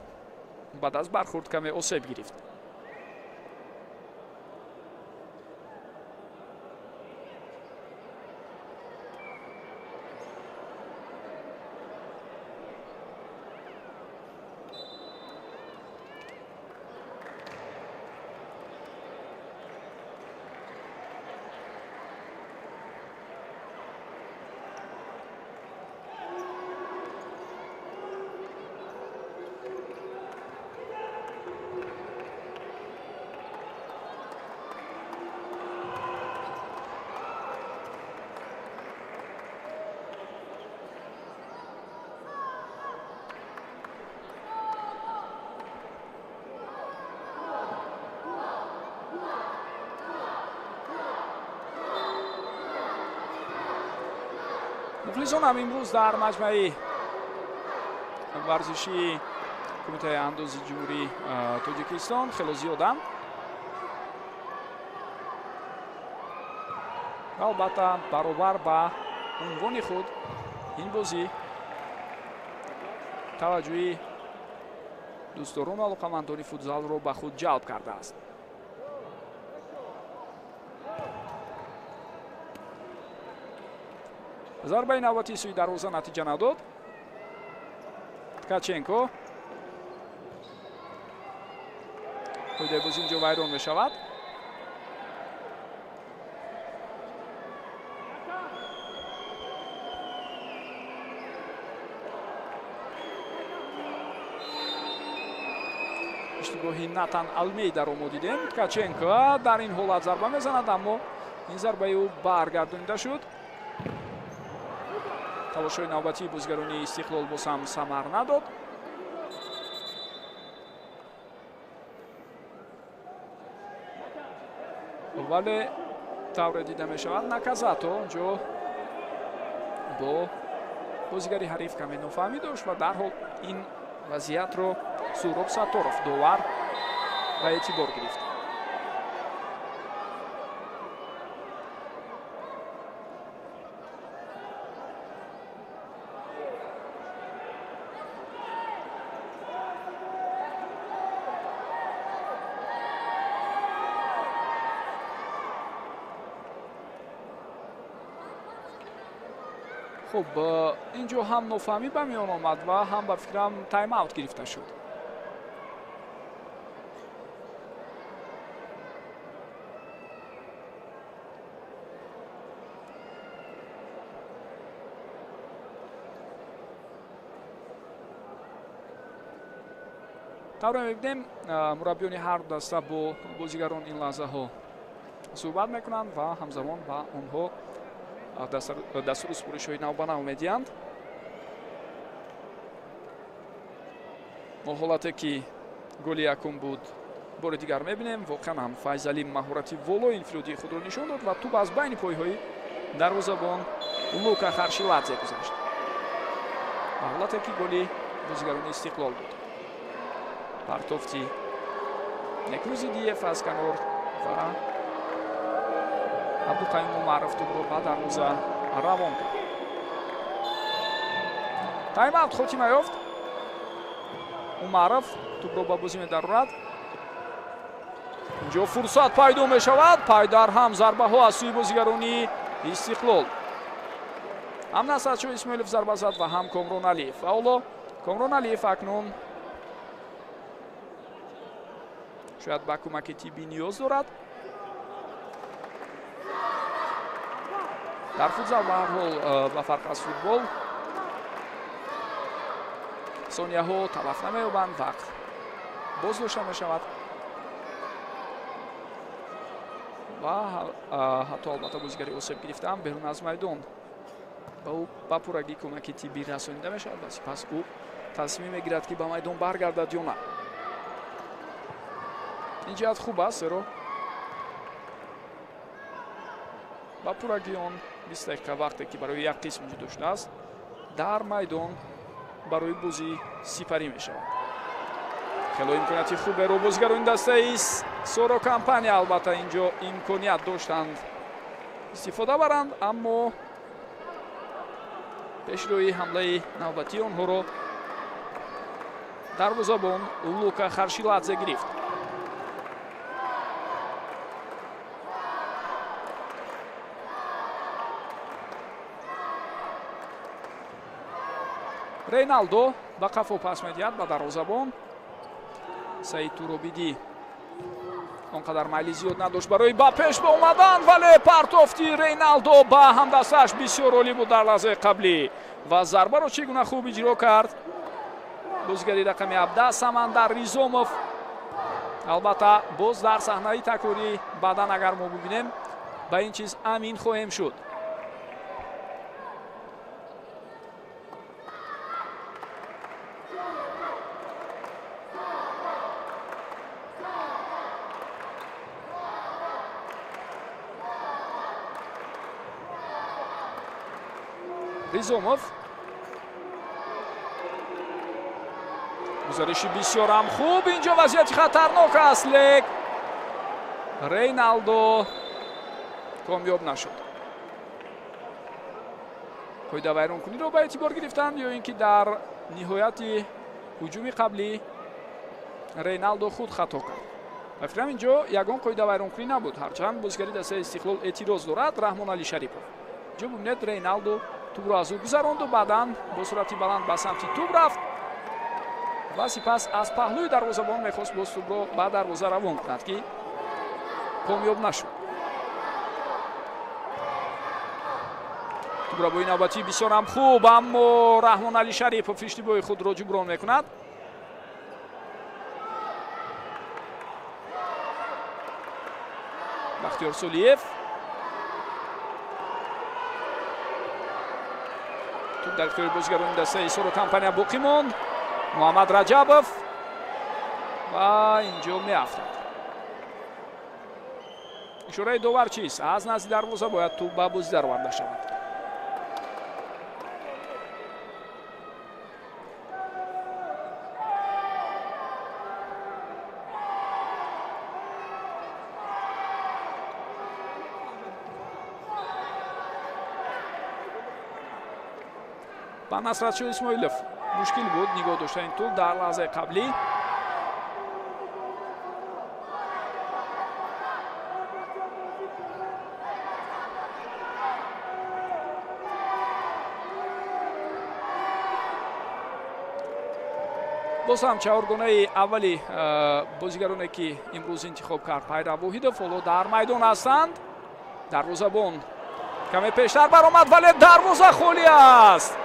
S1: баъд аз бархурд каме осеб гирифт. Мухлисон ҳам имрӯз дар маҷмӯаи варзишии Кумитаи андози Ҷумҳурии Тоҷикистон хело зиёданд. Албатта, баробар ба унвони худ ин бозӣ таваҷҷӯҳи дӯстдорон ва алоқамандони футзалро ба худ ҷалб кардааст. Зарбаи навбатии сӯи дарвоза натиҷа надод. Ткаченко. Қоидаи бозӣ инҷо вайрон мешавад. Иштибоҳи Натан Алмейдаро мо дидем. Ткаченко дар ин ҳолат зарба мезанад, аммо ин зарбаи ӯ баргардонида шуд. Талошҳои навбатии бозигарони Истиқлол боз ҳам самар надод. Вале тавре дида мешавад, Наказато онҷо бо бозигари ҳариф каме нофаҳмӣ дошт ва дарҳол ин вазъиятро Суроб Сатторов довар ба эътибор гирифт. Хуб, инҷо ҳам нофаҳмӣ ба миён омад ва ҳам ба фикрам тайм-аут гирифта шуд. Тавре мебинем, мураббиёни ҳар ду даста бо бозигарон ин лаҳзаҳо суҳбат мекунанд ва ҳамзамон ба онҳо дастуру супоришҳои навбанав медиҳанд. Мо ҳолате ки голи якум буд бори дигар мебинем. Воқеан ҳам Файзалӣ маҳорати волои инфиродии худро нишон дод ва тӯб аз байни пойҳои дарвозабон Лука Харшиладзе гузашт. Ва ҳолате ки голи бозигарони Истиқлол буд. Партофти Некрӯзидиев аз канор ва Абдуқаюм Умаров тӯбро ба дарвоза равон кард. Тайм-аут хотима ёфт. Умаров тӯбро ба бозӣ медарорад. Инҷо фурсат пайдо мешавад. Пайдарҳам зарбаҳо аз сӯи бозигарони Истиқлол. Ҳам Насратшоҳ Исмоилов зарба зад ва ҳам Комрон Алиев. Ва ҳоло Комрон Алиев акнун шояд ба кӯмаки тиббӣ ниёз дорад. Дар футзал ба ҳар ҳол ба фарқ аз футбол сонияҳо талаф намеёбанд, вақт боз дошта мешавад ва ҳатто албатта бозигари осеб гирифтаам берун аз майдон ба ӯ ба пуррагӣ кӯмаки тиббӣ расонида мешавад ва сипас ӯ тасмим мегирад, ки ба майдон баргардад ё на. Ин ҷиҳат хуб аст, зеро ба пуррагии он 20 дақиқа вақте ки барои як қисм ҷудо шудааст, дар майдон барои бозӣ сипарӣ мешавад. Хело имконияти хуберо бозигарони дастаи Соро Компания албатта инҷо имконият доштанд истифода баранд, аммо пешрӯи ҳамлаи навбатии онҳоро дарвозабон Лука Харшиладзе гирифт. Рейналдо ба қафо пас медиҳад ба дарвозабон. Саид Туробидӣ он қадар майли зиёд надошт барои ба пеш омадан, вале партофти Рейналдо ба ҳамдастааш бисёр олӣ буд дар лаҳзаи қаблӣ ва зарбаро чӣ гуна хуб иҷро кард бозигари рақами 17 Самандар Ризомов. Албатта боз дар саҳнаи такрорӣ баъдан агар мо бибинем ба ин чиз амин хоҳем шуд. Ризомов гузариши бисёрам хуб, инҷо вазъияти хатарнок аст, лек Рейналдо комёб нашуд. Қоидавайронкуниро ба эътибор гирифтанд ё ин ки дар ниҳояти ҳуҷуми қаблӣ Рейналдо худ хато кард. Ба фикрам инҷо ягон қоидавайронкунӣ набуд, ҳарчанд бозигари дастаи Истиқлол эътироз дорад Раҳмоналӣ Шарипов. Инҷо бубинед, Рейналдо тӯбро аз ӯ гузаронду баъдан бо суръати баланд ба самти тӯб рафт ва сипас аз паҳлӯи дарвозабон мехост боз тӯбро ба дарвоза равон кунад, ки комёб нашуд. Тӯбрабои навбатӣ бисёрам хуб, аммо Раҳмоналӣ Шарипов иштибоҳи худро ҷуброн мекунад. Бахтиёр Солиев туп дар ихтиёри бозигарони дастаи Соро Компания боқӣ монд. Муҳаммад Раҷабов ва инҷо меафтад. Ишораи довар чист? Аз назди дарвоза бояд туп ба бозӣ дароварда шавад. Ба Насратшоҳ Исмоилов мушкил буд нигоҳ доштани туп дар лаҳзаи қаблӣ. Боз ҳам чаҳоргонаи аввали бозигароне ки имрӯз интихоб кард Пайрав Воҳидов ҳоло дар майдон ҳастанд. Дарвозабон каме пештар баромад, вале дарвоза холӣ аст.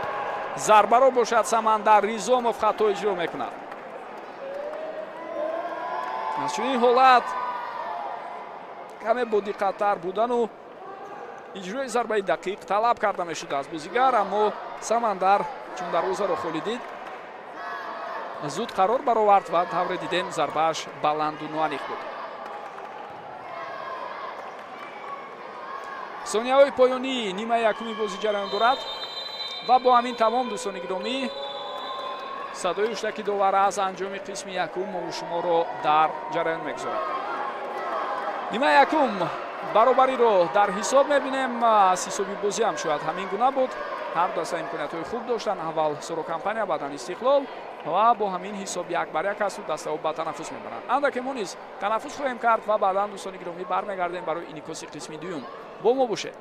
S1: Зарбаро бошад Самандар Ризомов хато иҷро мекунад. Аз чунин ҳолат каме бодиққаттар будану иҷрои зарбаи дақиқ талаб карда мешуд аз бозигар, аммо Самандар чун дарвозаро холӣ дид зуд қарор баровард ва тавре дидем зарбааш баланду ноаниқ буд. Сонияҳои поёнии нимаи якуми бозӣ ҷараён дорад ва бо ҳамин тамом, дӯстони гиромӣ, Садои ҳуштаки довар аз анҷоми қисми якум мову шуморо дар ҷараён мегузорад. Нимаи якум баробариро дар ҳисоб мебинем. Аз ҳисоби бозӣ ҳам шояд ҳамин гуна буд. Ҳар даста имкониятҳои хуб доштанд. Аввал Соро Компания, баъдан Истиқлол, ва бо ҳамин ҳисоб 1-1 асту дастаҳо ба танаффус мебаранд. Андаке мо низ танаффус хоҳем кард ва баъдан, дӯстони гиромӣ, бармегардем барои инъикоси қисми дуюм. Бо мо бошед.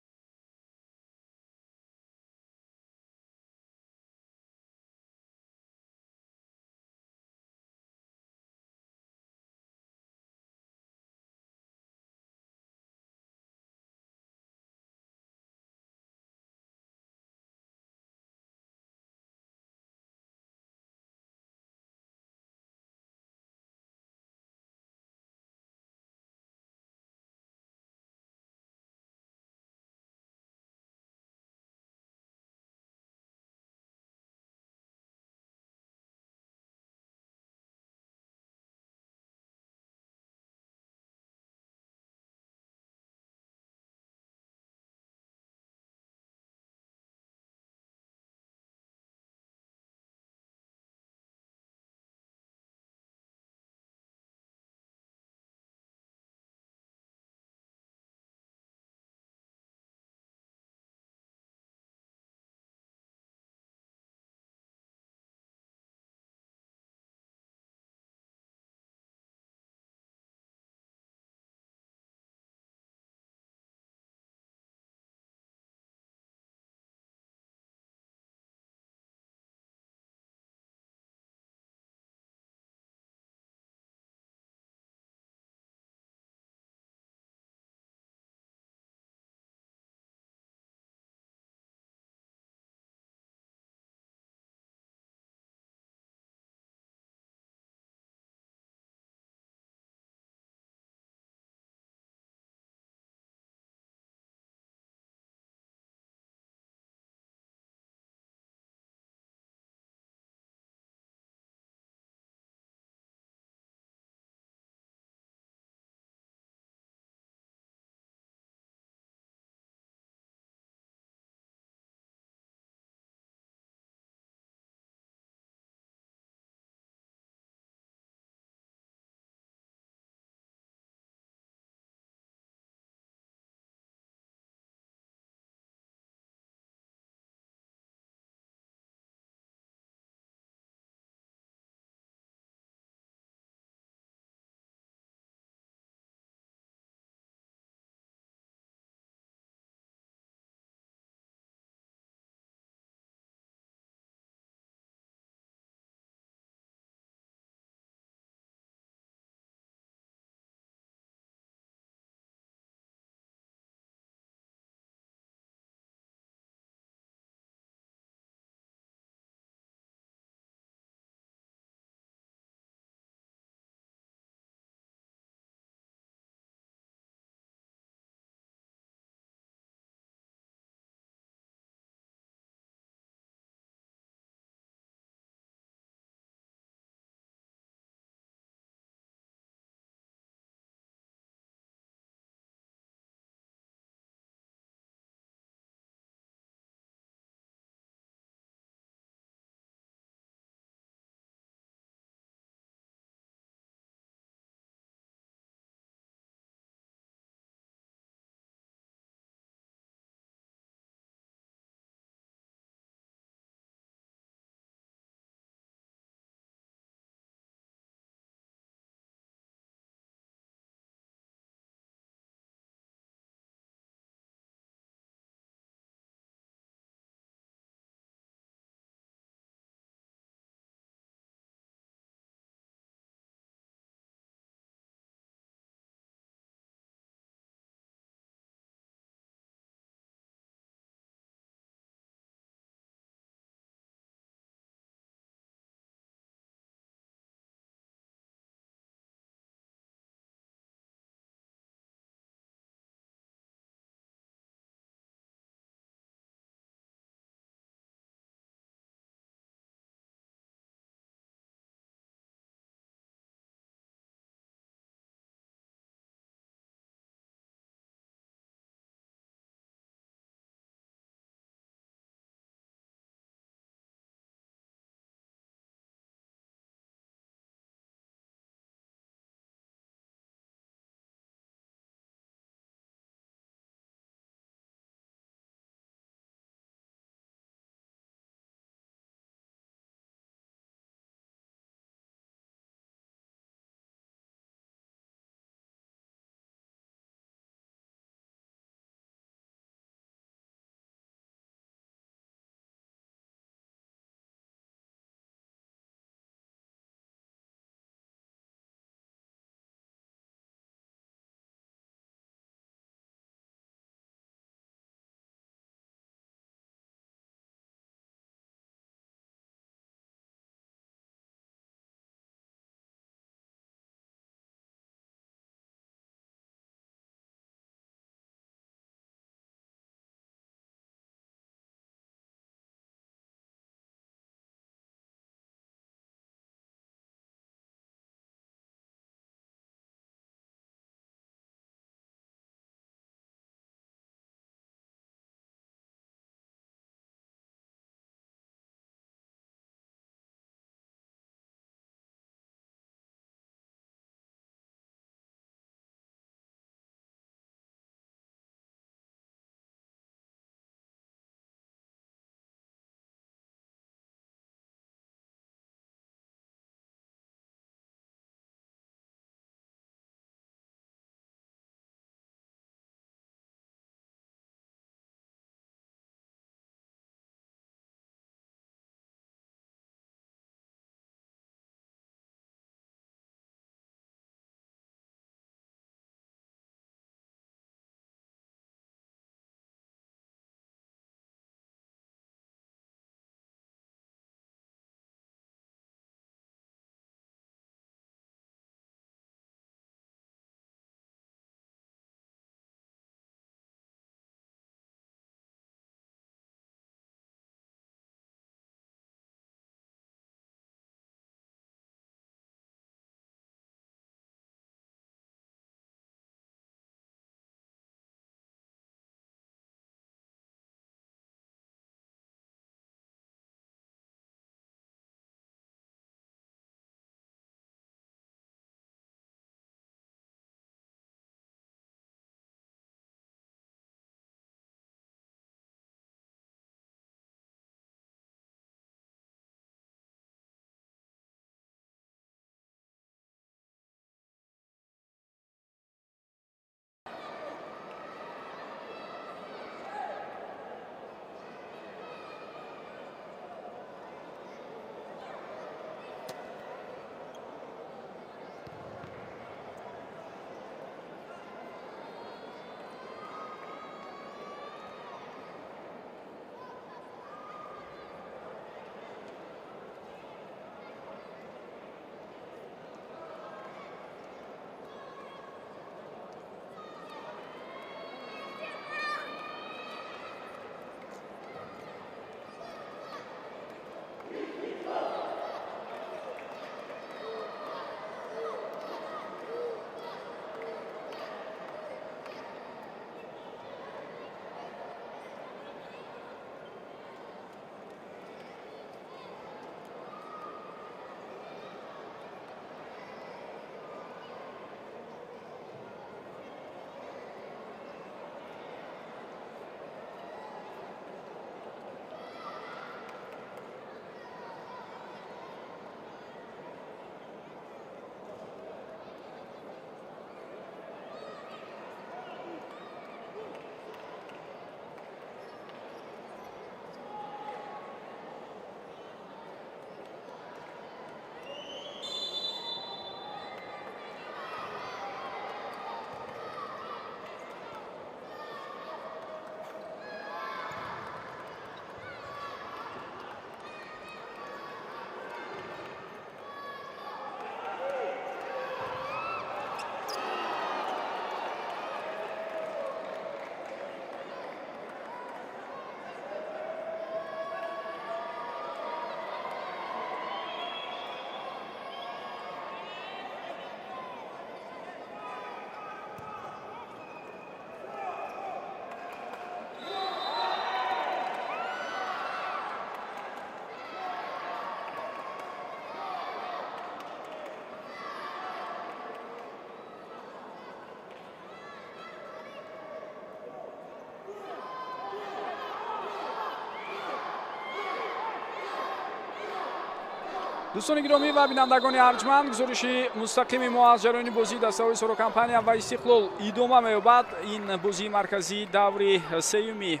S1: Дӯстони гиромӣ ва бинандагони арҷманд, гузориши мустақими мо аз ҷараёни бозии дастаҳои Сорокомпания ва Истиқлол идома меёбад. Ин бозии марказии даври сеюми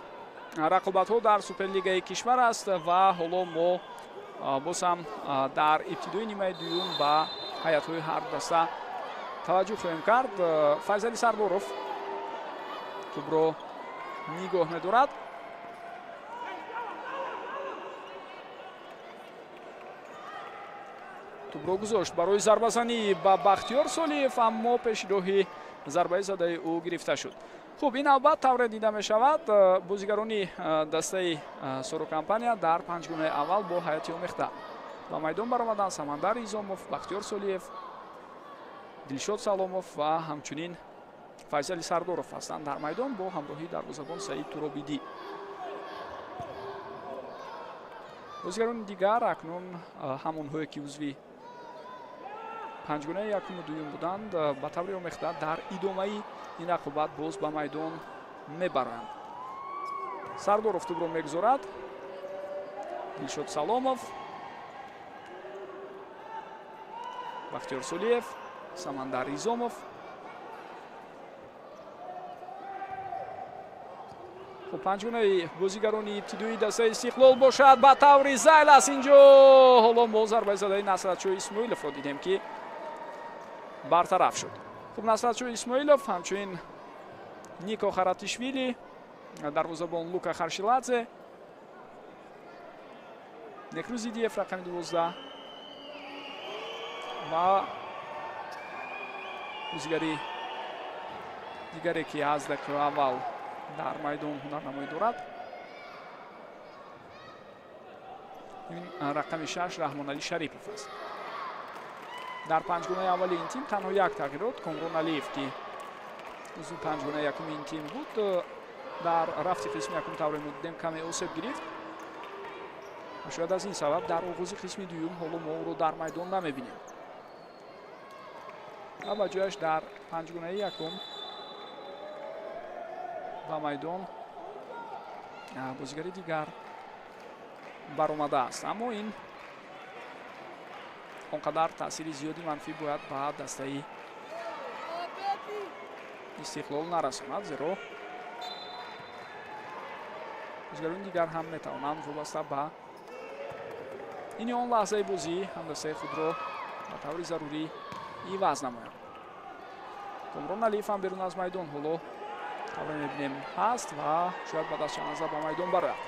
S1: рақобатҳо дар Суперлигаи кишвар аст ва ҳоло мо боз ҳам дар ибтидои нимаи дуюм ба ҳайатҳои ҳар даста таваҷҷӯҳ хоҳем кард. Файзали Сардоров тӯбро нигоҳ медорад. Тӯбро гузошт барои зарбазанӣ ба Бахтиёр Солиев, аммо пеши роҳи зарбаи задаи ӯ гирифта шуд. Хуб, ин навбат тавре дида мешавад, бозигарони дастаи Сорокомпания дар панҷгунаи аввал бо ҳайати омехта ба майдон баромаданд. Самандар Изомов, Бахтиёр Солиев, Дилшод Саломов ва ҳамчунин Файзали Сардоров ҳастанд дар майдон бо ҳамроҳии дарвозабон Саид Туробидӣ. Бозигарони дигар акнун ҳамонҳое ки узви панҷгунаи якуму дуюм буданд, ба таври омехта дар идомаи ин рақобат боз ба майдон мебаранд. Сардоров тӯбро мегузорад. Дилшод Саломов, Бахтиёр Солиев, Самандар Изомов. Хуб, панҷгунаи бозигарони ибтидоии дастаи Истиқлол бошад ба таври зайл аст. Инҷо ҳоло мо зарбаи задаи Насратшоҳ Исмоиловро дидем, ки бартараф шуд. Хуб, Насратшоҳ Исмоилов, ҳамчунин Нико Харатишвили, дарвозабон Лука Харшиладзе, Некруз Идиев рақами 12 ва бозигари дигаре ки аз дақиқаи аввал дар майдон ҳунарнамоӣ дорад, ин рақами 6 Раҳмоналӣ Шарипов аст. Дар панҷгунаи аввали ин тим танҳо як тағйирот, Комрон Алиев, ки узви панҷгунаи якуми ин тим буд, дар рафти қисми якум тавре мо дидем каме осеб гирифт ва шояд аз ин сабаб дар оғози қисми дуюм ҳоло мо ӯро дар майдон намебинем ва ба ҷояш дар панҷгунаи якум ба майдон бозигари дигар баромадааст. Аммо ин он қадар таъсири зиёди манфӣ бояд ба дастаи Истиқлол нарасонад, зеро бозигарони дигар ҳам метавонанд вобаста ба ини он лаҳзаи бозӣ ҳамдастаи худро ба таври зарурӣ иваз намоянд. Комрон Алиев ҳам берун аз майдон ҳоло тавре мебинем ҳаст ва шояд баъд аз чанд лаҳза ба майдон барояд.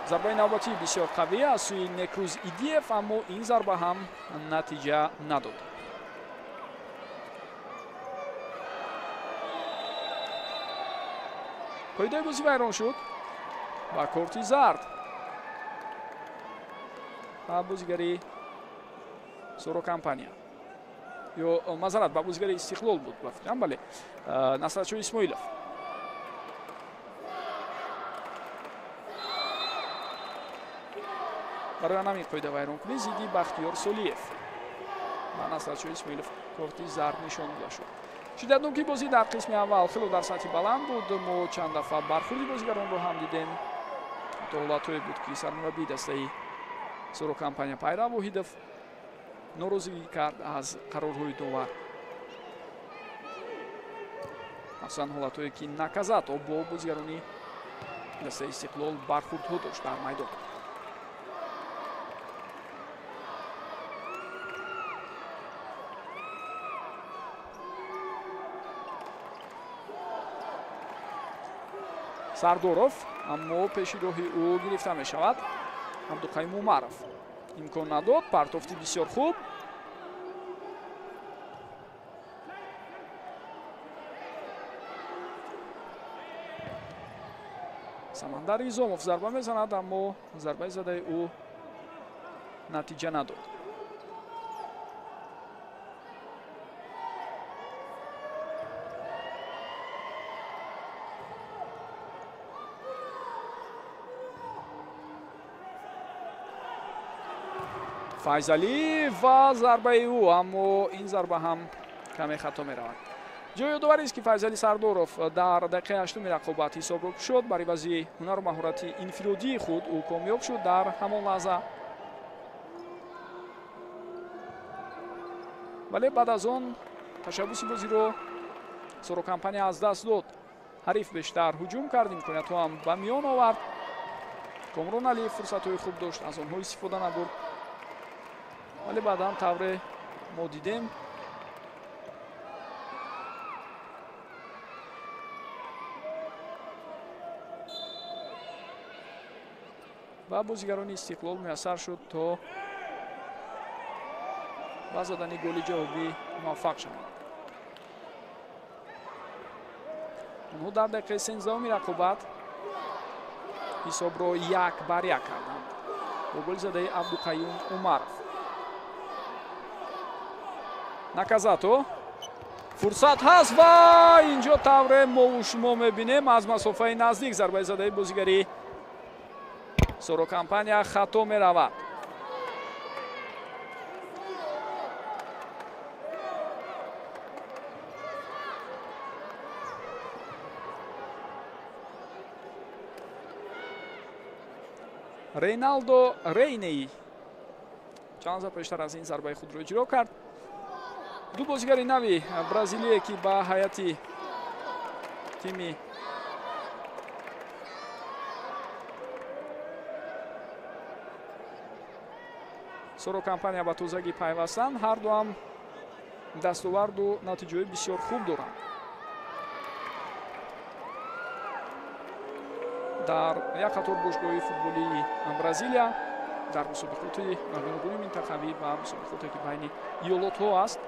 S1: Зарбаи навбатӣ бисёр қавӣ аз сӯи Некруз Идиев, аммо ин зарба ҳам натиҷа надод. Қоидаи бозӣ вайрон шуд ва корти зард ба бозигари Сорокомпания, ё мазарат, ба бозигари Истиқлол буд, ба фикрам, бале, Насратшоҳ Исмоилов. Барои ҳамин қоида вайронкунӣ зидди Бахтиёр Солиев ба Насратшоҳ Исмоилов корти зард нишон дода шуд. Шиддатнокии бозӣ дар қисми аввал хело дар сатҳи баланд буд. Мо чанд дафъа бархӯрди бозигаронро ҳам дидем. Ҳатто ҳолатҳое буд, ки сармураббии дастаи Сорокомпания Пайрав Воҳидов норозигӣ кард аз қарорҳои довар, махсусан ҳолатҳое ки Наказато бо бозигарони дастаи Истиқлол бархӯрдҳо дошт дар майдон. Сардоров, аммо пеши роҳи ӯ гирифта мешавад. Абдуқаюм Умаров имкон надод. Партофти бисёр хуб. Самандар Изомов зарба мезанад, аммо зарбаи задаи ӯ натиҷа надод. Файзалӣ ва зарбаи ӯ, аммо ин зарба ҳам каме хато меравад. Ҷои ёдоварист, ки Файзали Сардоров дар дақиқаи ҳаштуми рақобат ҳисобро кушод. Бар ивази ҳунару маҳорати инфиродии худ ӯ комёб шуд дар ҳамон лаҳза. Вале баъд аз он ташаббуси бозиро Соро Компания аз даст дод. Ҳариф бештар ҳуҷум кард, имкониятҳо ҳам ба миён овард. Комрон Алиев фурсатҳои хуб дошт, аз онҳо истифода набурд. Вале баъдан тавре мо дидем ва бозигарони Истиқлол муяссар шуд то ба задани голи ҷавобӣ муваффақ шаванд. Онҳо дар дақиқаи 13-уми рақобат ҳисобро 1-1 карданд бо голи задаи Абдуқаюм Умаров. Наказато фурсат ҳаст ва инҷо тавре мову шумо мебинем аз масофаи наздик зарбаи задаи бозигари Соро Компания хато меравад. Рейналдо Рейней чанд лаҳза пештар аз ин зарбаи худро иҷро кард. Ду бозигари нави бразилие ки ба ҳайати тими Соро Компания ба тозагӣ пайвастанд, ҳар дуам дастоварду натиҷаҳои бисёр хуб доранд. Дар як қатор бошгоҳи футболии Бразилия дар мусобиқоти гуногуни минтақавӣ ва мусобиқоте ки байни иёлотҳо аст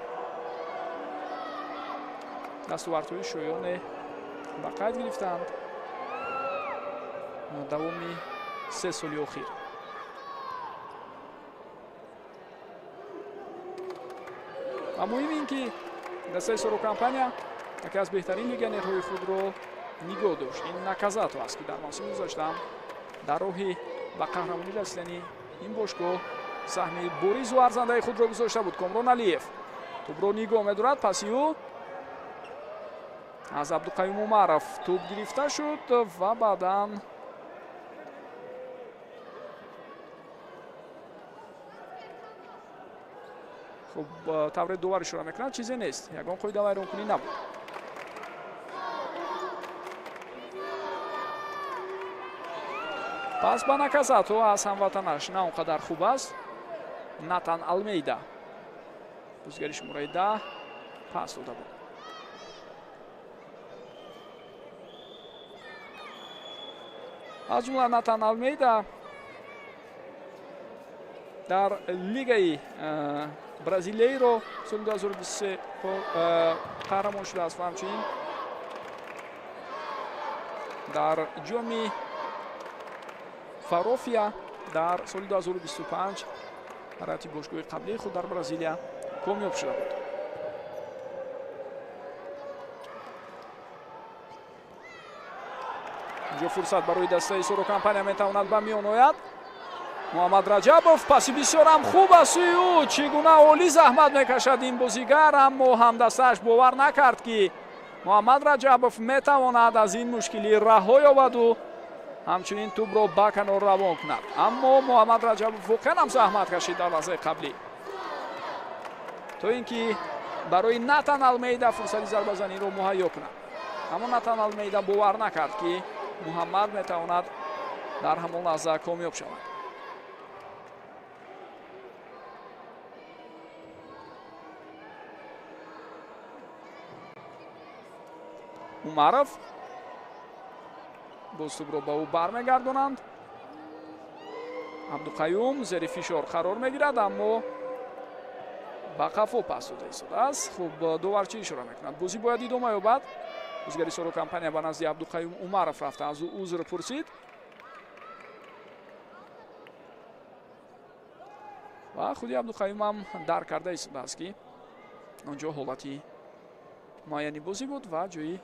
S1: дастовардҳои шоёне ба қайд гирифтанд давоми 3 соли охир. Ва муҳим ин ки дастаи Соро Компания яке аз беҳтарин легионерҳои худро нигоҳ дошт. Ин Наказато аст ки дар мавсими гузаштаам дар роҳи ба қаҳрамонӣ расидани ин бошгоҳ саҳми боризу арзандаи худро гузошта буд. Комрон Алиев тӯбро нигоҳ медорад, паси ӯ аз Абдуқаюм Умаров тӯб гирифта шуд ва баъдан хуб тавре довар ишора мекунад, чизе нест, ягон қоида вайронкунӣ набуд. Пас ба Наказато аз ҳамватанаш на он қадар хуб аст. Натан Алмейда бозигари шумораи 10 пас дода буд. Аз ҷумла Натан Алмейда дар лигаи Бразилияиро соли 2023 қаҳрамон шудааст ва ҳамчунин дар ҷоми Фарофия дар соли 2025 ҳарати бошгоҳи қаблии худ дар Бразилия комёб шуда буд. Инҷо фурсат барои дастаи Соро Компания метавонад ба миён ояд. Муҳаммад Раҷабов паси бисёрам хуб аст сӯи ӯ. Чӣ гуна олӣ заҳмат мекашад ин бозигар, аммо ҳамдастааш бовар накард ки Муҳаммад Раҷабов метавонад аз ин мушкилӣ раҳо ёбаду ҳамчунин тӯбро ба канор равон кунад. Аммо Муҳаммад Раҷабов воқеан ҳам заҳмат кашид дар лаҳзаи қаблӣ, то ин ки барои Натан Алмейда фурсати зарбазаниро муҳайё кунад. Аммо Натан Алмейда бовар накард ки Муҳаммад метавонад дар ҳамон лаҳза комёб шавад. Умаров боз тӯбро ба ӯ бармегардонанд. Абдуқаюм зери фишор қарор мегирад, аммо ба қафо пас дода истодааст. Хуб, довар чӣ ишора мекунад? Бозӣ бояд идома ёбад. Бозигари Соро Компания ба назди Абдуқаюм Умаров рафта аз ӯ узр пурсид ва худи Абдуқаюм ҳам дарк карда истодааст ки он ҷо ҳолати муайяни бозӣ буд ва ҷои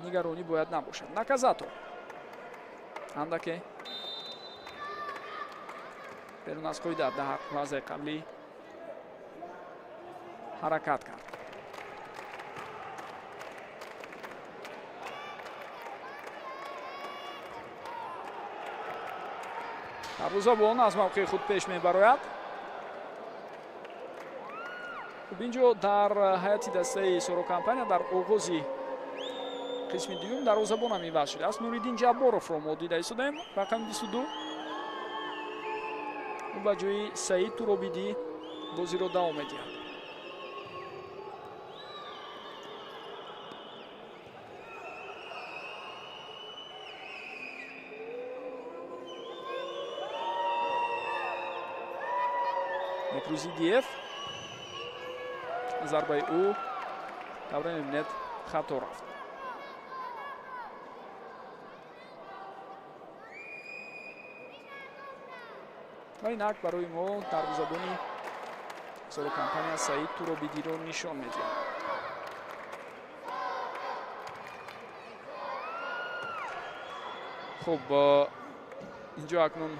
S1: нигаронӣ бояд набошад. Наказато андаке берун аз қоида дар лаҳзаи қаблӣ ҳаракат кард. Дарвозабон аз мавқеи худ пеш мебарояд. Хуб, инҷо дар ҳайати дастаи Соро Компания дар оғози қисми дуюм дарвозабон ҳам иваз шудааст. Нуриддин Ҷабборовро мо дида истодаем, рақами 22. Ӯ ба ҷои Саид Туробидӣ бозиро давом медиҳад. Некрузидиев, зарбаи ӯ тавре мебинед хато рафт. Ва инак барои мо дарвозабони Соро Компания Саид Туробидиро нишон медиҳад. Хуб, инҷо акнун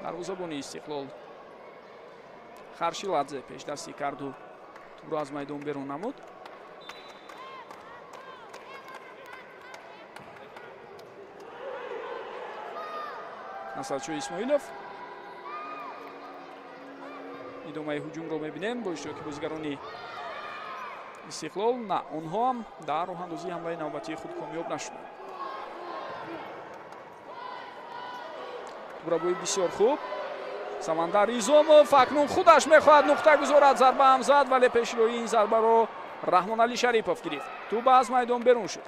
S1: дарвозабони Истиқлол Харшиладзе пешдастӣ карду тӯбро аз майдон берун намуд. Насратшо Исмоилов. Идомаи ҳуҷумро мебинем бо иштироки бозигарони Истиқлол. На, онҳо ҳам дар роҳандозии ҳамлаи навбатии худ комёб нашуданд. Тӯбрабои бисёр хуб. Самандар Изомов акнун худаш мехоҳад нуқта гузорад. Зарба ҳам зад, вале пешроии ин зарбаро Раҳмоналӣ Шарипов гирифт. Тӯб аз майдон берун шуд.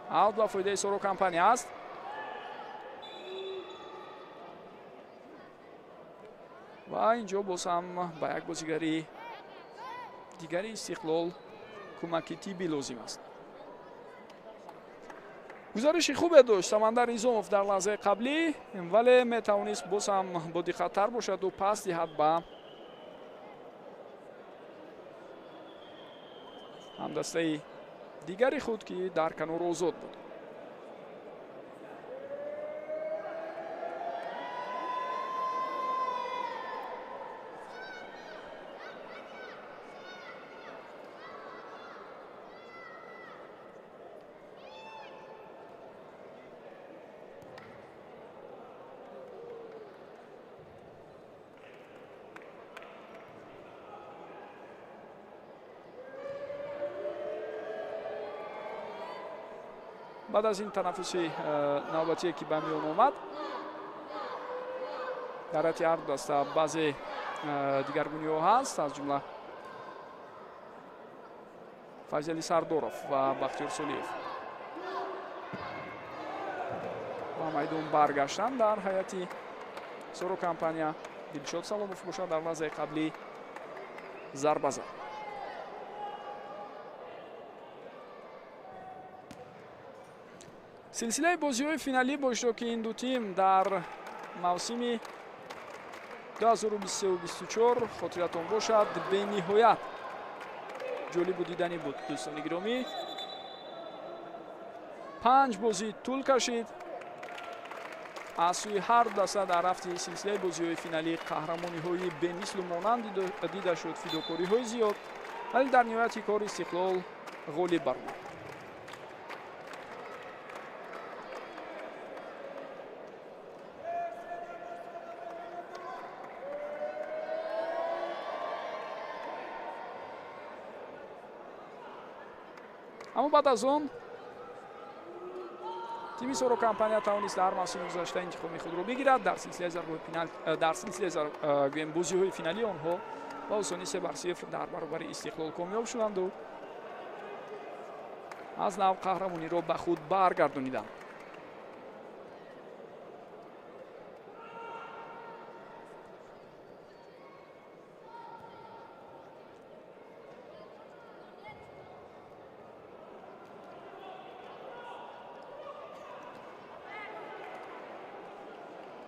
S1: Аут ба фоидаи Соро Компания аст. Ва инҷо боз ҳам ба як бозигари дигари Истиқлол кӯмаки тиббӣ лозим аст. Гузариши хубе дошт Самандар Изомов дар лаҳзаи қаблӣ, вале метавонист боз ҳам бодиққаттар бошаду пас диҳад ба ҳамдастаи дигари худ, ки дар канор озод буд. Баъд аз ин танаффуси навбатие, ки ба миён омад, дар ҳайати ҳар ду даста баъзе дигаргуниҳо ҳаст, аз ҷумла Файзали Сардоров ва Бахтиёр Солиев ба майдон баргаштанд. Дар ҳайати Соро Компания Дилшод Саломов бошад дар лаҳзаи қаблӣ зарба зад. Силсилаи бозиҳои финалӣ бо иштироки ин ду тим дар мавсими 2023-24 хотиратон бошад, бениҳоят ҷолибу диданӣ буд, дӯстони гиромӣ. 5 бозӣ тӯл кашид. Аз сӯи ҳар даста дар рафти силсилаи бозиҳои финалӣ қаҳрамониҳои бемислу монанд дида шуд, фидокориҳои зиёд, вале дар ниҳояти кор Истиқлол ғолиб баромад. Аммо баъд аз он тими Соро Компания тавонист дар мавсими гузашта интиқоми худро бигирад. Дар силсилаи зарбаҳои пенал, дар силсилаи гӯем бозиҳои финалӣ онҳо ба осонӣ 3-0 дар баробари Истиқлол комёб шуданду аз нав қаҳрамониро ба худ баргардониданд.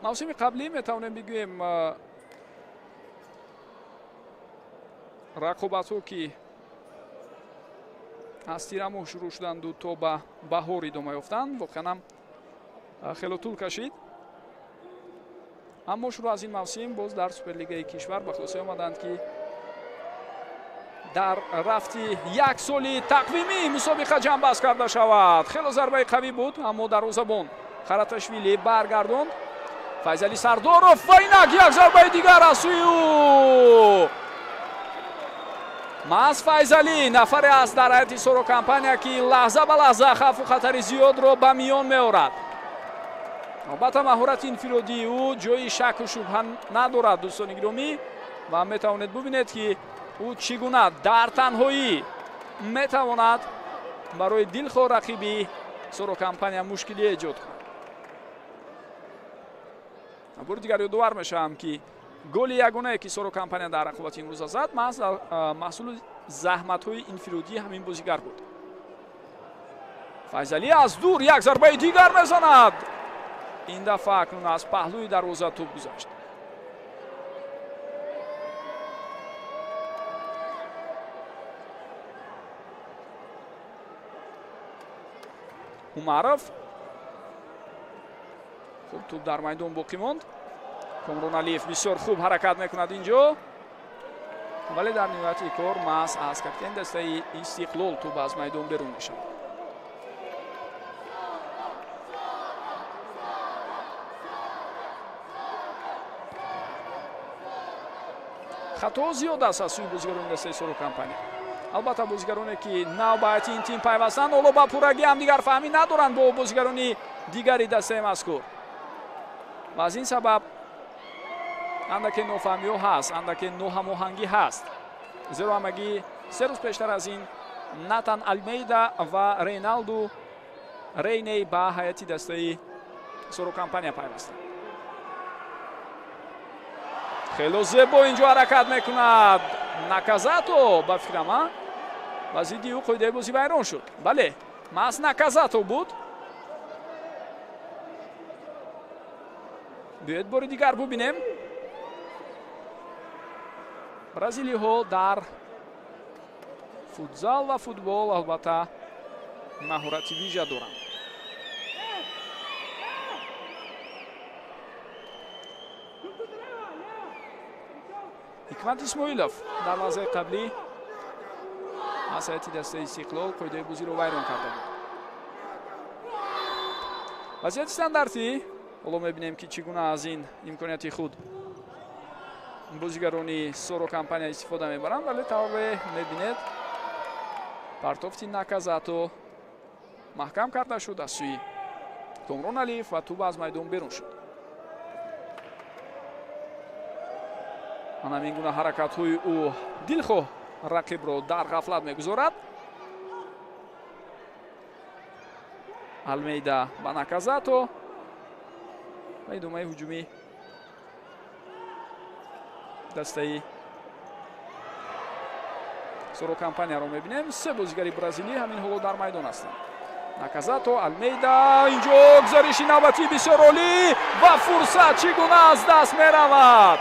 S1: Мавсими қаблӣ метавонем бигӯем рақобатҳо, ки аз тирамоҳ шурӯъ шуданду то ба баҳор идома ёфтанд, воқеан ҳам хело тӯл кашид. Аммо шурӯъ аз ин мавсим боз дар Суперлигаи кишвар ба хулосае омаданд, ки дар рафти як соли тақвимӣ мусобиқа ҷамъбаст карда шавад. Хело зарбаи қавӣ буд, аммо дарвозабон Хараташвили баргардонд. Файзалӣ Сардоров ва инак як зарбаи дигар аз сӯи ӯ. Маҳз Файзалӣ нафаре аст дар ҳайати Соро Компания, ки лаҳза ба лаҳза хавфу хатари зиёдро ба миён меорад. Албатта, маҳорати инфиродии ӯ ҷои шаку шубҳа надорад, дӯстони гиромӣ, ва метавонед бубинед, ки ӯ чӣ гуна дар танҳоӣ метавонад барои дилхоҳ рақиби Соро Компания мушкилӣ эҷод кунад. Бори дигар ёдовар мешавам, ки голи ягонае, ки Соро Компания дар рақобати имрӯза зад, маҳз маҳсули заҳматҳои инфиродии ҳамин бозигар буд. Файзалӣ аз дур як зарбаи дигар мезанад. Ин дафъа акнун аз паҳлӯи дарвоза тӯб гузашт. Умаров, хуб, тӯб дар майдон боқӣ монд. Комрон Алиев бисёр хуб ҳаракат мекунад инҷо, вале дар ниҳояти кор маҳз аз капитани дастаи Истиқлол тӯб аз майдон берун мешавад. Хатоҳо зиёд аст аз сӯи бозигарони дастаи Соро Компания. Албатта, бозигароне, ки нав ба ҳайати ин тим пайвастанд, ҳоло ба пуррагӣ ҳамдигарфаҳмӣ надоранд бо бозигарони дигари дастаи мазкур ва аз ин сабаб андаке нофаҳмиҳо ҳаст, андаке ноҳамоҳангӣ ҳаст, зеро ҳамагӣ 3 рӯз пештар аз ин Натан Алмейда ва Рейналду Рейней ба ҳайати дастаи Соро Компания пайвастанд. Хело зебо инҷо ҳаракат мекунад Наказато, ба фикрам, а ва зидди ӯ қоидаи бозӣ вайрон шуд. Бале, маҳз Наказато буд. Биёед, бори дигар бубинем. Бразилиҳо дар футзал ва футбол албатта маҳорати вижа доранд. Ҳикмат Исмоилов дар лаҳзаи қаблӣ аз ҳайати дастаи Истиқлол қоидаи бозиро вайрон карда буд. Вазъияти стандартӣ. Ҳоло мебинем, ки чӣ гуна аз ин имконияти худ бозигарони Соро Компания истифода мебаранд, вале тавре мебинед, партофти Наказато маҳкам карда шуд аз сӯи Комрон Алиев ва тӯб аз майдон берун шуд. Ана ҳамин гуна ҳаракатҳои ӯ дилхоҳ рақибро дар ғафлат мегузорад. Алмейда ба Наказато ва идомаи ҳуҷуми дастаи Соро Компанияро мебинем. Се бозигари бразилӣ ҳамин ҳоло дар майдон ҳастанд: Наказато, Алмейда. Инҷо гузариши навбатии бисёр олӣ ва фурсат чӣ гуна аз даст меравад!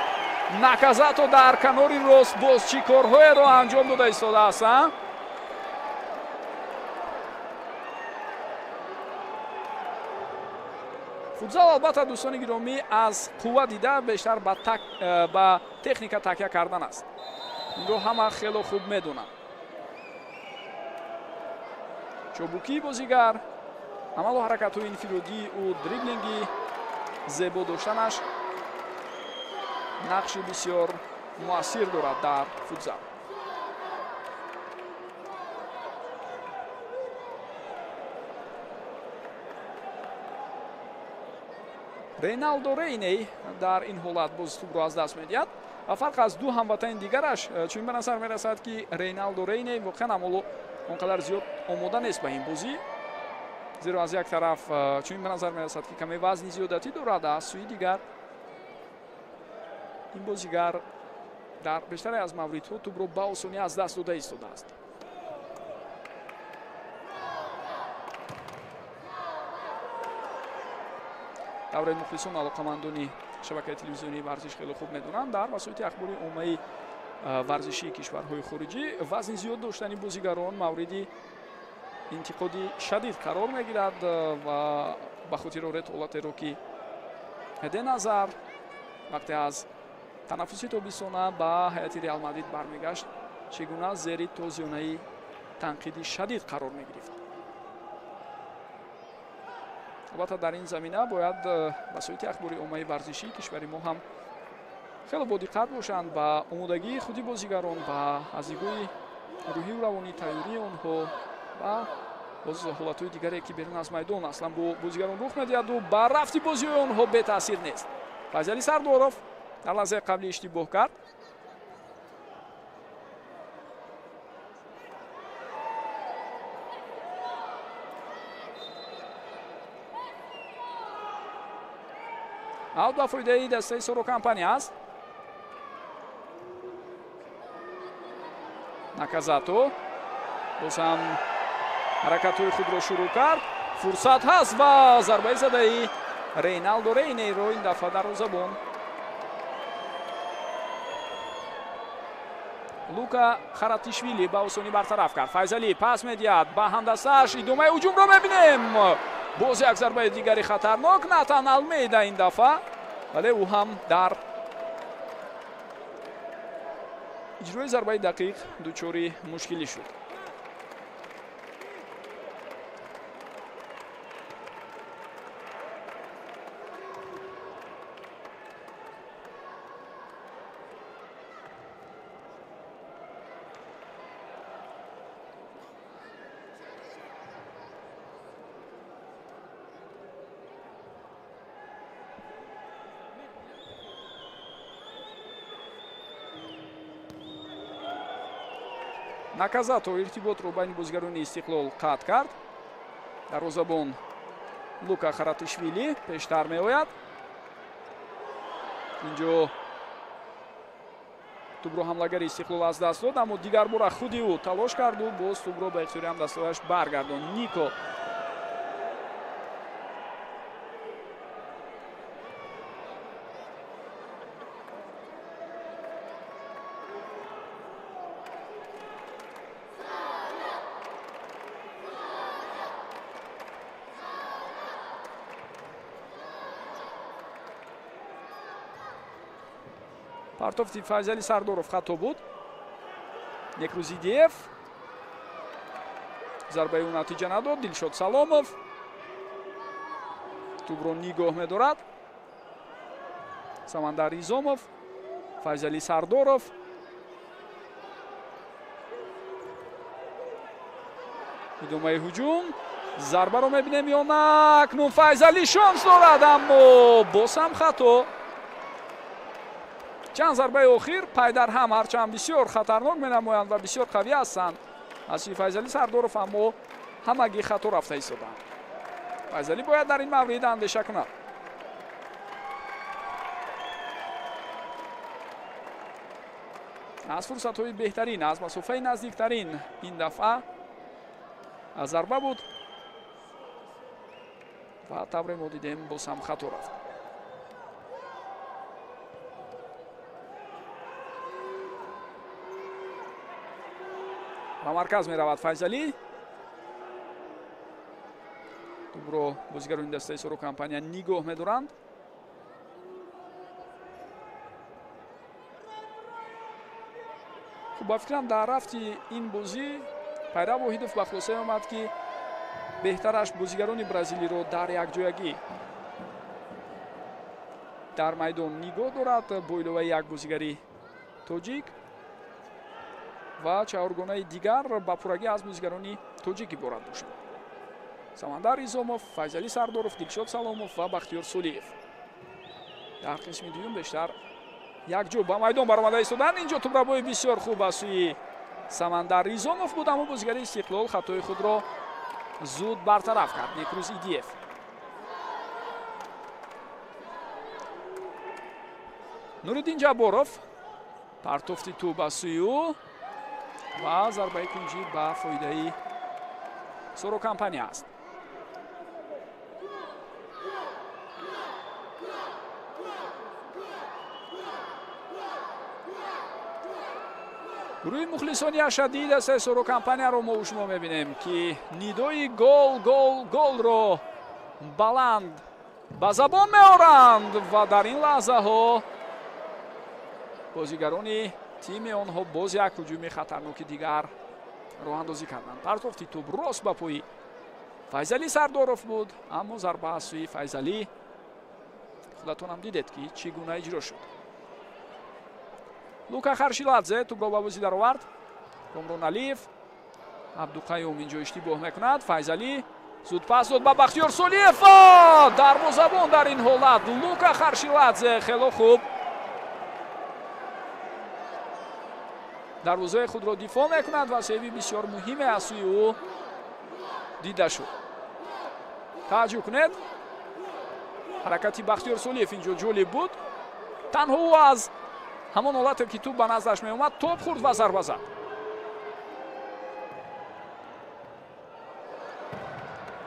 S1: Наказато дар канори рост боз чӣ корҳоеро анҷом дода истодааст, а? Футзал, албатта, дӯстони гиромӣ, аз қувва дида бештар ба техника такя кардан аст. Инро ҳама хело хуб медонанд. Чобукии бозигар, амалу ҳаракатҳои инфиродии ӯ, дриблинги зебо доштанаш нақши бисёр муассир дорад дар футзал. Рейналдо Рейней дар ин ҳолат боз тӯбро аз даст медиҳад ва фарқ аз ду ҳамватани дигараш, чунин ба назар мерасад, ки Рейналдо Рейней воқеан ҳам он қадар зиёд омода нест ба ин бозӣ, зеро аз як тараф чунин ба назар мерасад, ки каме вазни зиёдатӣ дорад, аз сӯи дигар ин бозигар дар бештаре аз мавридҳо тӯбро ба осонӣ аз даст дода истодааст. Давраи мухлисон, алоқамандони шабакаи телевизионии варзиш хеле хуб медонанд, дар васоити ахбори оммаи варзишии кишварҳои хориҷӣ вазни зиёд доштани бозигарон мавриди интиқоди шадид қарор мегирад ва ба хотир оред ҳолатеро, ки Эден Азар вақте аз танаффуси тобистона ба ҳайати Реал Мадрид бармегашт, чӣ гуна зери тозиёнаи танқиди шадид қарор мегирифт. Албатта, дар ин замина бояд васоити ахбори оммаи варзишии кишвари мо ҳам хеле бодиққат бошанд ба омодагии худи бозигарон, ба аз нигоҳи рӯҳию равонӣ тайёрии онҳо ва боз ҳолатҳои дигаре, ки берун аз майдон аслан бо бозигарон рух медиҳаду ба рафти бозиҳои онҳо бетаъсир нест. Файзалӣ Сардоров дар лаҳзаи қабли иштибоҳ кард. Аут ба фоидаи дастаи Соро Компания аст. Наказато боз ҳам ҳаракатҳои худро шурӯъ кард. Фурсат ҳаст ва зарбаи задаи Рейналдо Рейнейро ин дафъа дарвозабон Лука Харатишвили ба осонӣ бартараф кард. Файзалӣ пас медиҳад ба ҳамдастааш. Идомаи ҳуҷумро мебинем. Боз як зарбаи дигари хатарнок, Натан Алмейда ин дафъа, вале ӯ ҳам дар иҷрои зарбаи дақиқ дучори мушкилӣ шуд. Наказато иртиботро байни бозигарони Истиқлол қатъ кард. Дарвозабон Лука Харатишвили пештар меояд. Инҷо тӯбро ҳамлагари Истиқлол аз даст дод, аммо дигар бора худи ӯ талош карду боз тӯбро ба ихтиёри ҳамдастҳояш баргардонд. Нико партофти Файзали Сардоров хато буд. Некрузидиев зарбаи ӯ натиҷа надод. Дилшод Саломов тӯбро нигоҳ медорад. Самандар Изомов, Файзали Сардоров. Идомаи ҳуҷум. Зарбаро мебинем ё на? Акнун Файзали шонс дорад, аммо боз ҳам хато. Чанд зарбаи охир пайдарҳам ҳарчанд бисёр хатарнок менамоянд ва бисёр қавӣ ҳастанд аз сӯи Файзалӣ Сардоров, аммо ҳамагӣ хато рафта истоданд. Файзалӣ бояд дар ин маврид андеша кунад. Аз фурсатҳои беҳтарин, аз масофаи наздиктарин ин дафъа зарба буд ва тавре мо дидем боз ҳам хато рафт. Ба марказ меравад Файзалӣ. Тӯбро бозигарони дастаи Соро Компания нигоҳ медоранд. Хуб, ба фикрам дар рафти ин бозӣ Пайрав Воҳидов ба хулосае омад, ки беҳтараш бозигарони бразилиро дар якҷоягӣ дар майдон нигоҳ дорад бо иловаи як бозигари тоҷик ва чаҳоргонаи дигар ба пуррагӣ аз бозигарони тоҷик иборат бошад. Самандар Изомов, Файзалӣ Сардоров, Дилшод Саломов ва Бахтиёр Сулиев. Дар қисми дуюм бештар якҷо ба майдон баромада истоданд. Инҷо тӯбрабои бисёр хуб аз сӯи Самандар Изомов буд, аммо бозигари Истиқлол хатои худро зуд бартараф кард. Некруз Идиев. Нуриддин Ҷабборов партофти тӯб аз сӯи ӯ ва зарбаи кунҷӣ ба фоидаи Соро Компания аст. Гурӯҳи мухлисони ашаддии дастаи Соро Компанияро мо шумо мебинем, ки нидои гол, гол, голро баланд ба забон меоранд ва дар ин лаҳзаҳо бозигарони тими онҳо боз як ҳуҷуми хатарноки дигар роҳандозӣ карданд. Партофти тӯб рост ба пои Файзалӣ Сардоров буд, аммо зарба аз сӯи Файзалӣ худатонам дидед, ки чӣ гуна иҷро шуд. Лука Харшиладзе тӯбро ба бозӣ даровард. Комрон Алиев, Абдуқаюм инҷо иштибоҳ мекунад. Файзалӣ зуд пас дод ба Бахтиёр Солиев. Дарвозабон дар ин ҳолат Лука Харшиладзе хело хуб дарвозаи худро дифоъ мекунад ва сейви бисёр муҳиме аз сӯи ӯ дида шуд. Тааҷҷуб кунед, ҳаракати Бахтиёр Солиев инҷо ҷолиб буд. Танҳо ӯ аз ҳамон ҳолате, ки тӯб ба наздаш меомад, топ хӯрд ва зарба зад.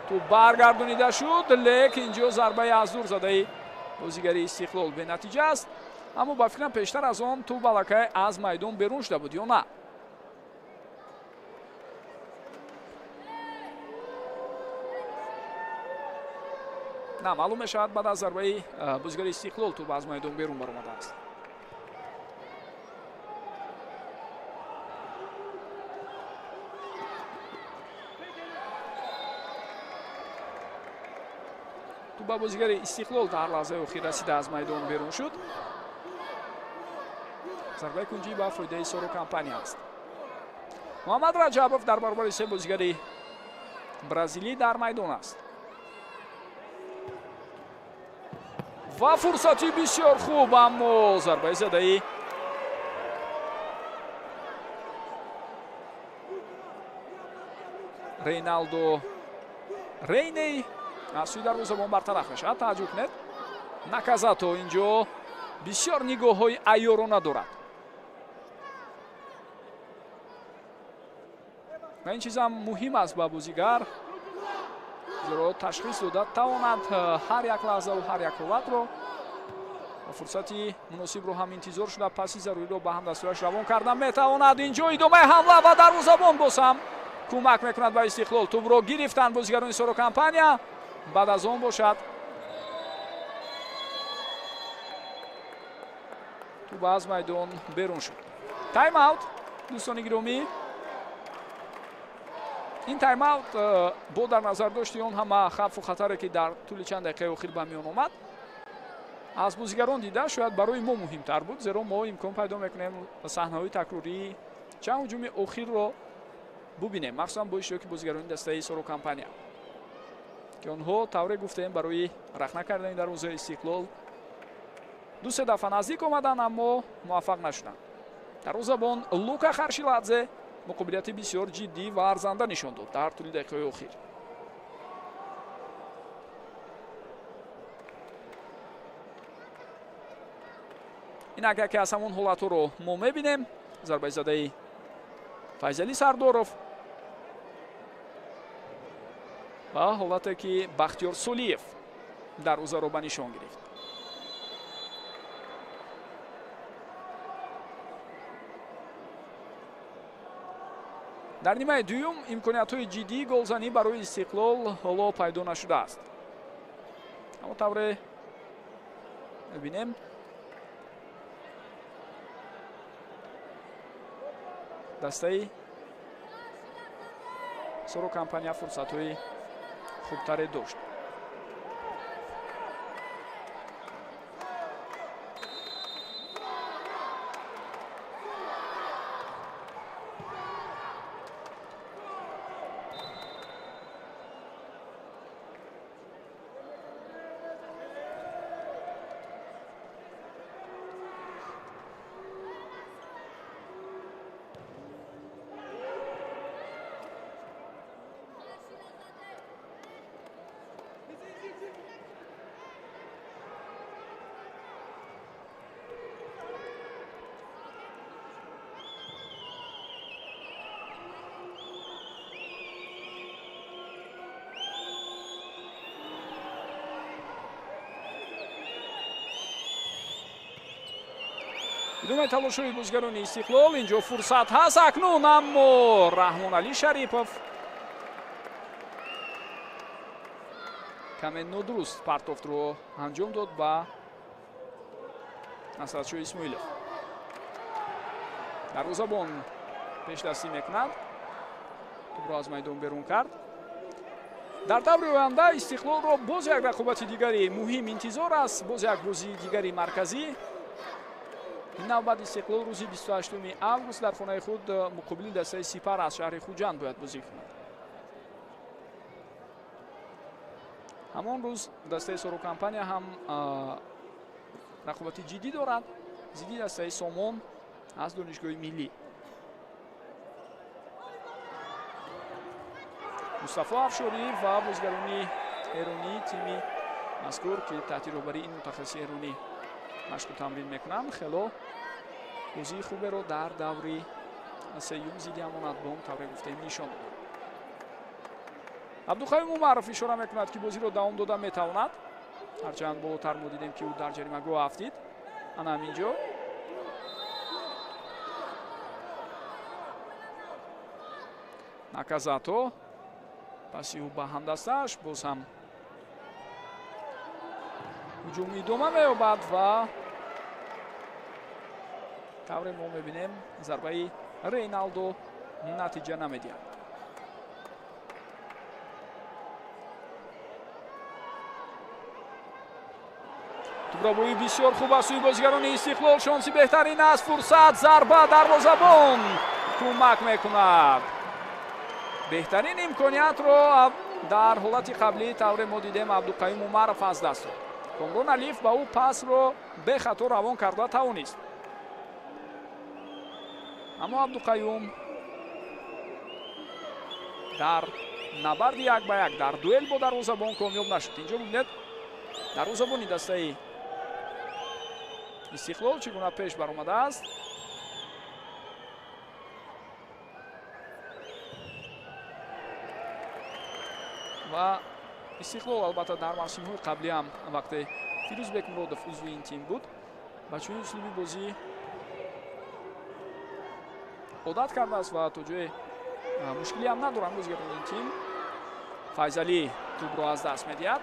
S1: Тӯб баргардонида шуд, лек инҷо зарбаи аз дур задаи бозигари Истиқлол бенатиҷа аст. Аммо ба фикрам пештар аз он тӯб аллакай аз майдон берун шуда буд ё на? На, маълум мешавад, баъд аз зарбаи бозигари Истиқлол тӯб аз майдон берун баромадааст. Тӯб ба бозигари Истиқлол дар лаҳзаи охир расида аз майдон берун шуд. Зарбаи кунҷӣ ба фоидаи Соро Компания аст. Муҳаммад Раҷабов дар баробари се бозигари бразилӣ дар майдон аст. Ва фурсати бисёр хуб, аммо зарбаи задаи Рейналдо Рейней аз сӯи дарвозабон бартараф мешавад. Тааҷҷуб кунед, Наказато инҷо бисёр нигоҳҳои айёрона дорад ва ин чизам муҳим аст ба бозигар, зеро ташхис дода тавонад ҳар як лаҳзаву ҳар як ҳолатро ва фурсати муносибро ҳам интизор шуда паси заруриро ба ҳамдастураш равон карда метавонад. Инҷо идомаи ҳамла ва дарвозабон боз ҳам кӯмак мекунад ба Истиқлол. Тӯбро гирифтанд бозигарони Соро Компания. Баъд аз он бошад тӯб аз майдон берун шуд. Тайм-аут, дӯстони гиромӣ. Ин тайм-аут бо дар назар дошти он ҳама хавфу хатаре, ки дар тӯли чанд дақиқаи охир ба миён омад, аз бозигарон дида шояд барои мо муҳимтар буд, зеро мо имкон пайдо мекунем саҳнаҳои такрории чанд ҳуҷуми охирро бубинем, махсусан бо иштироки бозигарони дастаи Соро Компания, ки онҳо тавре гуфтем барои рахна кардани дарвозаи Истиқлол ду-се дафъа наздик омаданд, аммо муваффақ нашуданд. Дарвозабон Лука Харшиладзе муқобилияти бисёр ҷиддӣ ва арзанда нишон дод дар тӯли дақиқаҳои охир. Инак яке аз ҳамон ҳолатҳоро мо мебинем. Зарбаи задаи Файзалӣ Сардоров ва ҳолате, ки Бахтиёр Солиев дарвозаро ба нишон гирифт. Дар нимаи дуюм имкониятҳои ҷиддии голзанӣ барои Истиқлол ҳоло пайдо нашудааст. Аммо тавре мебинем, дастаи Соро Компания фурсатҳои хубтаре дошт. Идомаи талошҳои бозигарони Истиқлол. Инҷо фурсат ҳаст акнун, аммо Раҳмоналӣ Шарипов каме нодуруст партофтро анҷом дод ба Насратшоҳ Исмоилов. Дарвозабон пешдастӣ мекунад, тӯбро аз майдон берун кард. Дар даври оянда Истиқлолро боз як рақобати дигари муҳим интизор аст, боз як бозии дигари марказӣ. Ин навбат Истиқлол рӯзи 28 август дар хонаи худ муқобили дастаи Сипар аз шаҳри Хуҷанд бояд бозӣ кунад. Ҳамон рӯз дастаи Соро Компания ҳам рақобати ҷиддӣ дорад зидди дастаи Сомон аз Донишгоҳи миллӣ. Мустафо Афшорӣ ва бозигарони эронӣ тими мазкур, ки таҳти роҳбарии ин мутахассиси эронӣ машқу тамрин мекунанд, хело бозии хуберо дар даври сеюм зидди Амонатбонк тавре гуфтем нишон доданд. Абдуқаюм Умаров ишора мекунад, ки бозиро давом дода метавонад. Ҳарчанд болотар мо дидем, ки ӯ дар ҷаримагоҳ афтид. Ана ҳамин ҷо Наказато паси ӯ ба ҳамдастааш, боз ҳам ҳуҷум идома меёбад ва тавре мо мебинем зарбаи Рейналдо натиҷа намедиҳад. Тӯбрабоӣ бисёр хуб аз сӯи бозигарони Истиқлол, шонси беҳтарин аст, фурсат, зарба, дарвозабон кӯмак мекунад. Беҳтарин имкониятро дар ҳолати қаблӣ тавре мо дидем Абдуқаюм Умаров аз даст дод. Комрон Алиев ба ӯ пасро бехато равон карда тавонист. Аммо Абдуқаюм дар набарди як ба як дар дуэл бо дарвозабон комёб нашуд. Инҷо бибинед дарвозабони дастаи Истиқлол чӣ гуна пеш баромадааст. Ва Истиқлол албатта дар мавсимҳои қаблӣ ҳам вақте Фирӯзбек Муродов узви ин тим буд, ба чунин услуби бозӣ одат кардааст ва то ҷое мушкилӣ ҳам надоранд бозигарони ин тим. Файзалӣ тӯбро аз даст медиҳад.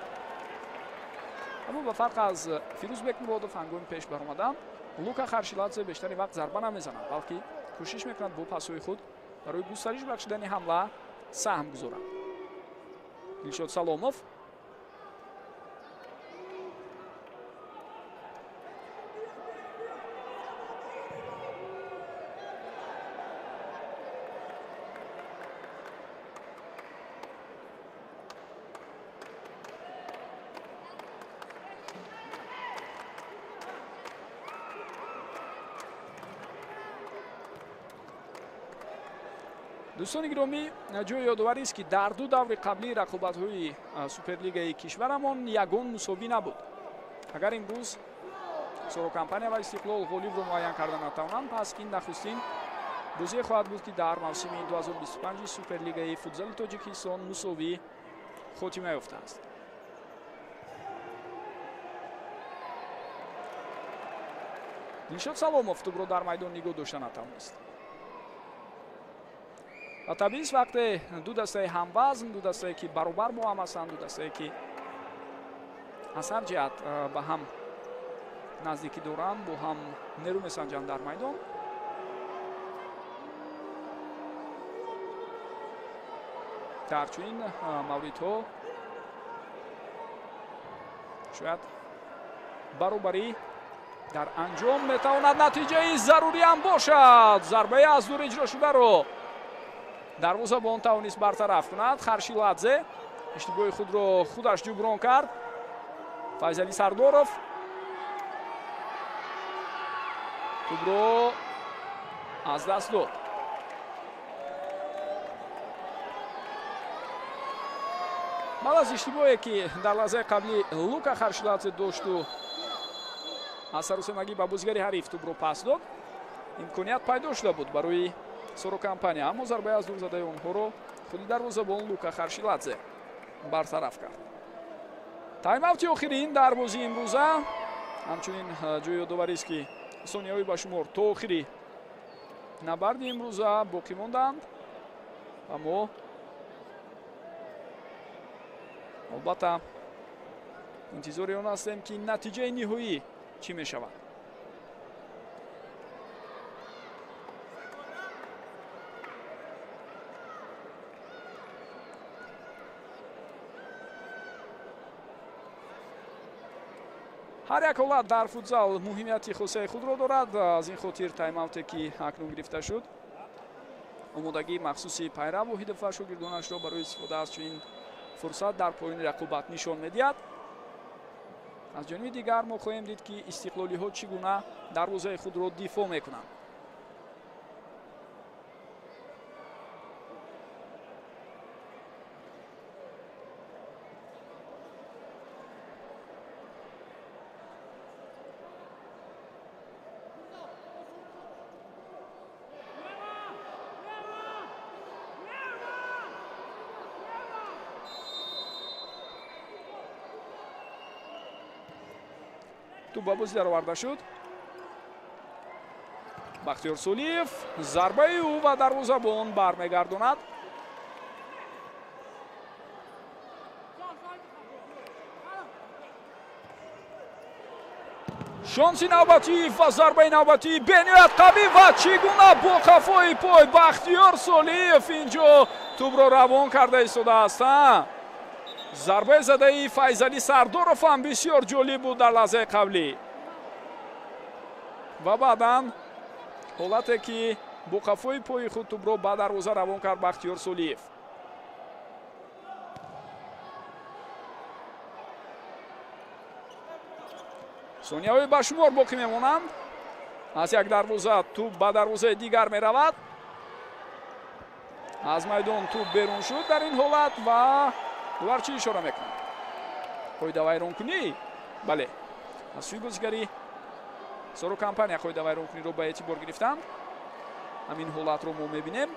S1: Аммо ба фарқ аз Фирӯзбек Муродов ҳангоми пеш баромадан Лука Харшиладзе бештари вақт зарба намезанад, балки кӯшиш мекунад бо пасҳои худ барои густариш бахшидани ҳамла саҳм гузорад. Дилшод Саломов Дӯстони гиромӣ, ҷои ёдоварист, ки дар ду даври қаблии рақобатҳои Суперлигаи кишварамон ягон мусовӣ набуд. Агар имрӯз Соро Компания ва Истиқлол ғолибро муайян карда натавонанд, пас ин нахустин бозие хоҳад буд, ки дар мавсими 2025 Суперлигаи футзали Тоҷикистон мусовӣ хотима ёфтааст. Дилшод Саломов тӯбро дар майдон нигоҳ дошта натавонист. Ва табиист, вақте ду дастаи ҳамвазн, ду дастае ки баробар бо ҳам ҳастанд, ду дастае ки аз ҳар ҷиҳат ба ҳам наздикӣ доранд, бо ҳам нерӯ месанҷанд дар майдон, дар чунин мавридҳо шояд баробарӣ дар анҷом метавонад натиҷаи зарурӣ ҳам бошад. Зарбаи аз дур иҷро шударо дарвозабон тавонист бартараф кунад. Харшиладзе иштибоҳи худро худаш ҷуброн кард. Файзалӣ Сардоров тӯбро аз даст дод. Баъд аз иштибоҳе, ки дар лаҳзаи қаблӣ Лука Харшиладзе дошту аз сарусемагӣ ба бозигари ҳариф тӯбро пас дод, имконият пайдо шуда буд барои Соро Компания, аммо зарбаи аз дур задаи онҳоро худи дарвозабон Лука Харшиладзе бартараф кард. Тайм-аути охирин дар бозии имрӯза. Ҳамчунин ҷои ёдоварист, ки сонияҳои ба шумор то охири набарди имрӯза боқӣ монданд ва мо албатта интизори он ҳастем, ки натиҷаи ниҳоӣ чӣ мешавад. Ҳар як ҳолат дар футзал муҳимияти хосаи худро дорад. Аз ин хотир тайм-ауте ки акнун гирифта шуд, омодагии махсуси Пайрав Воҳидов ва шогирдонашро барои истифода аз чунин фурсат дар поёни рақобат нишон медиҳад. Аз ҷониби дигар мо хоҳем дид, ки истиқлолиҳо чӣ гуна дарвозаи худро дифоъ мекунанд. Туп ба бозӣ дароварда шуд. Бахтиёр Солиев, зарбаи ӯ ва дарвозабон бармегардонад. Шонси навбатӣ ва зарбаи навбатӣ бениҳоят қавӣ ва чӣ гуна бо қафои пой Бахтиёр Солиев инҷо тӯбро равон карда истодааст. Зарбаи задаи Файзалӣ Сардоров ҳам бисёр ҷолиб буд дар лаҳзаи қаблӣ ва баъдан ҳолате ки бо қафои пои худ тӯбро ба дарвоза равон кард Бахтиёр Солиев. Сонияҳои ба шумор боқӣ мемонанд. Аз як дарвоза тӯб ба дарвозаи дигар меравад. Аз майдон тӯб берун шуд дар ин ҳолат ва довар чӣ ишора мекунад? Қоидавайронкунӣ? Бале, аз сӯи бозигари Соро Компания қоидавайронкуниро ба эътибор гирифтанд. Ҳамин ҳолатро мо мебинем.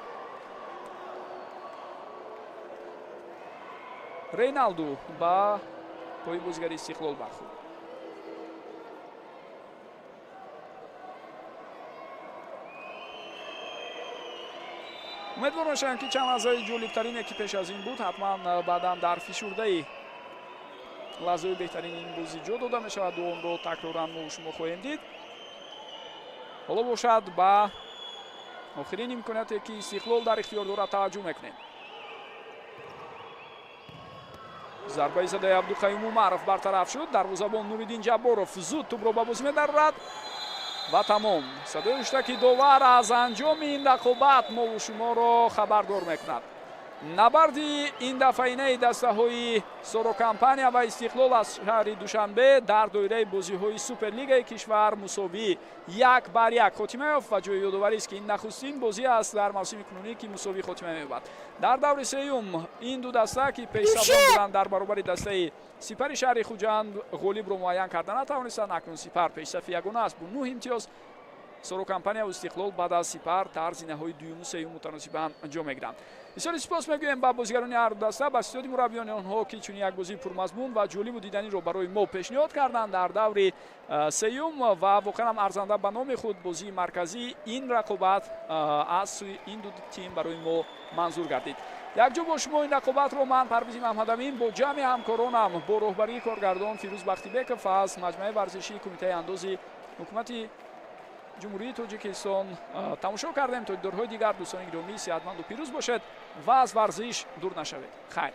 S1: Рейналду ба пои бозигари Истиқлол бархӯрд. Умедвор мешавем, ки чанд лаҳзаи ҷолибтарине, ки пеш аз ин буд, ҳатман баъдан дар фишурдаи лаҳзаи беҳтарини ин бозӣ ҷо дода мешавад ва онро такроран мо шумо хоҳем дид. Ҳоло бошад ба охирин имконияте, ки Истиқлол дар ихтиёр дорад, таваҷҷӯҳ мекунем. Зарбаи задаи Абдуқаюм Умаров бартараф шуд. Дарвозабон Нуриддин Ҷабборов зуд тӯбро ба бозӣ медарорад ва тамом. Садои ҳуштаки довар аз анҷоми ин рақобат мову шуморо хабардор мекунад. Набарди ин дафъаинаи дастаҳои Соро Компания ва Истиқлол аз шаҳри Душанбе дар доираи бозиҳои Суперлигаи кишвар мусовӣ 1-1 хотима ёфт ва ҷои ёдоварист, ки ин нахустин бозӣ аст дар мавсими кунунӣ, ки мусовӣ хотима меёбад. Дар даври сеюм ин ду даста, ки пешсафон буданд дар баробари дастаи Сипари шаҳри Хуҷанд, ғолибро муайян карда натавонистанд. Акнун Сипар пешсафи ягона аст бо 9 имтиёз. Соро Компания ва Истиқлол баъд аз Сипар дар зинаҳои дуюму сеюм мутаносибан ҷо мегиранд. Бисёри сипос мегӯем ба бозигарони ҳар ду даста, ба ситоди мураббиёни онҳо, ки чунин як бозии пурмазмун ва ҷолибу диданиро барои мо пешниҳод карданд дар даври сеюм ва воқеан ҳам арзанда ба номи худ бозии марказии ин рақобат аз сӯи ин ду тим барои мо манзур гардид. Якҷо бо шумо ин рақобатро ман, Парвизи Маҳмадамин, бо ҷамъи ҳамкоронам, бо роҳбарии коргардон Фирӯз Бахтибеков аз маҷмӯаи варзишии Кумитаи андози ҳукумати Ҷумҳурии Тоҷикистон тамошо кардем. То дидорҳои дигар, дӯстони гиромӣ, сеҳатманду пирӯз бошед ва аз варзиш дур нашавед. Хайр.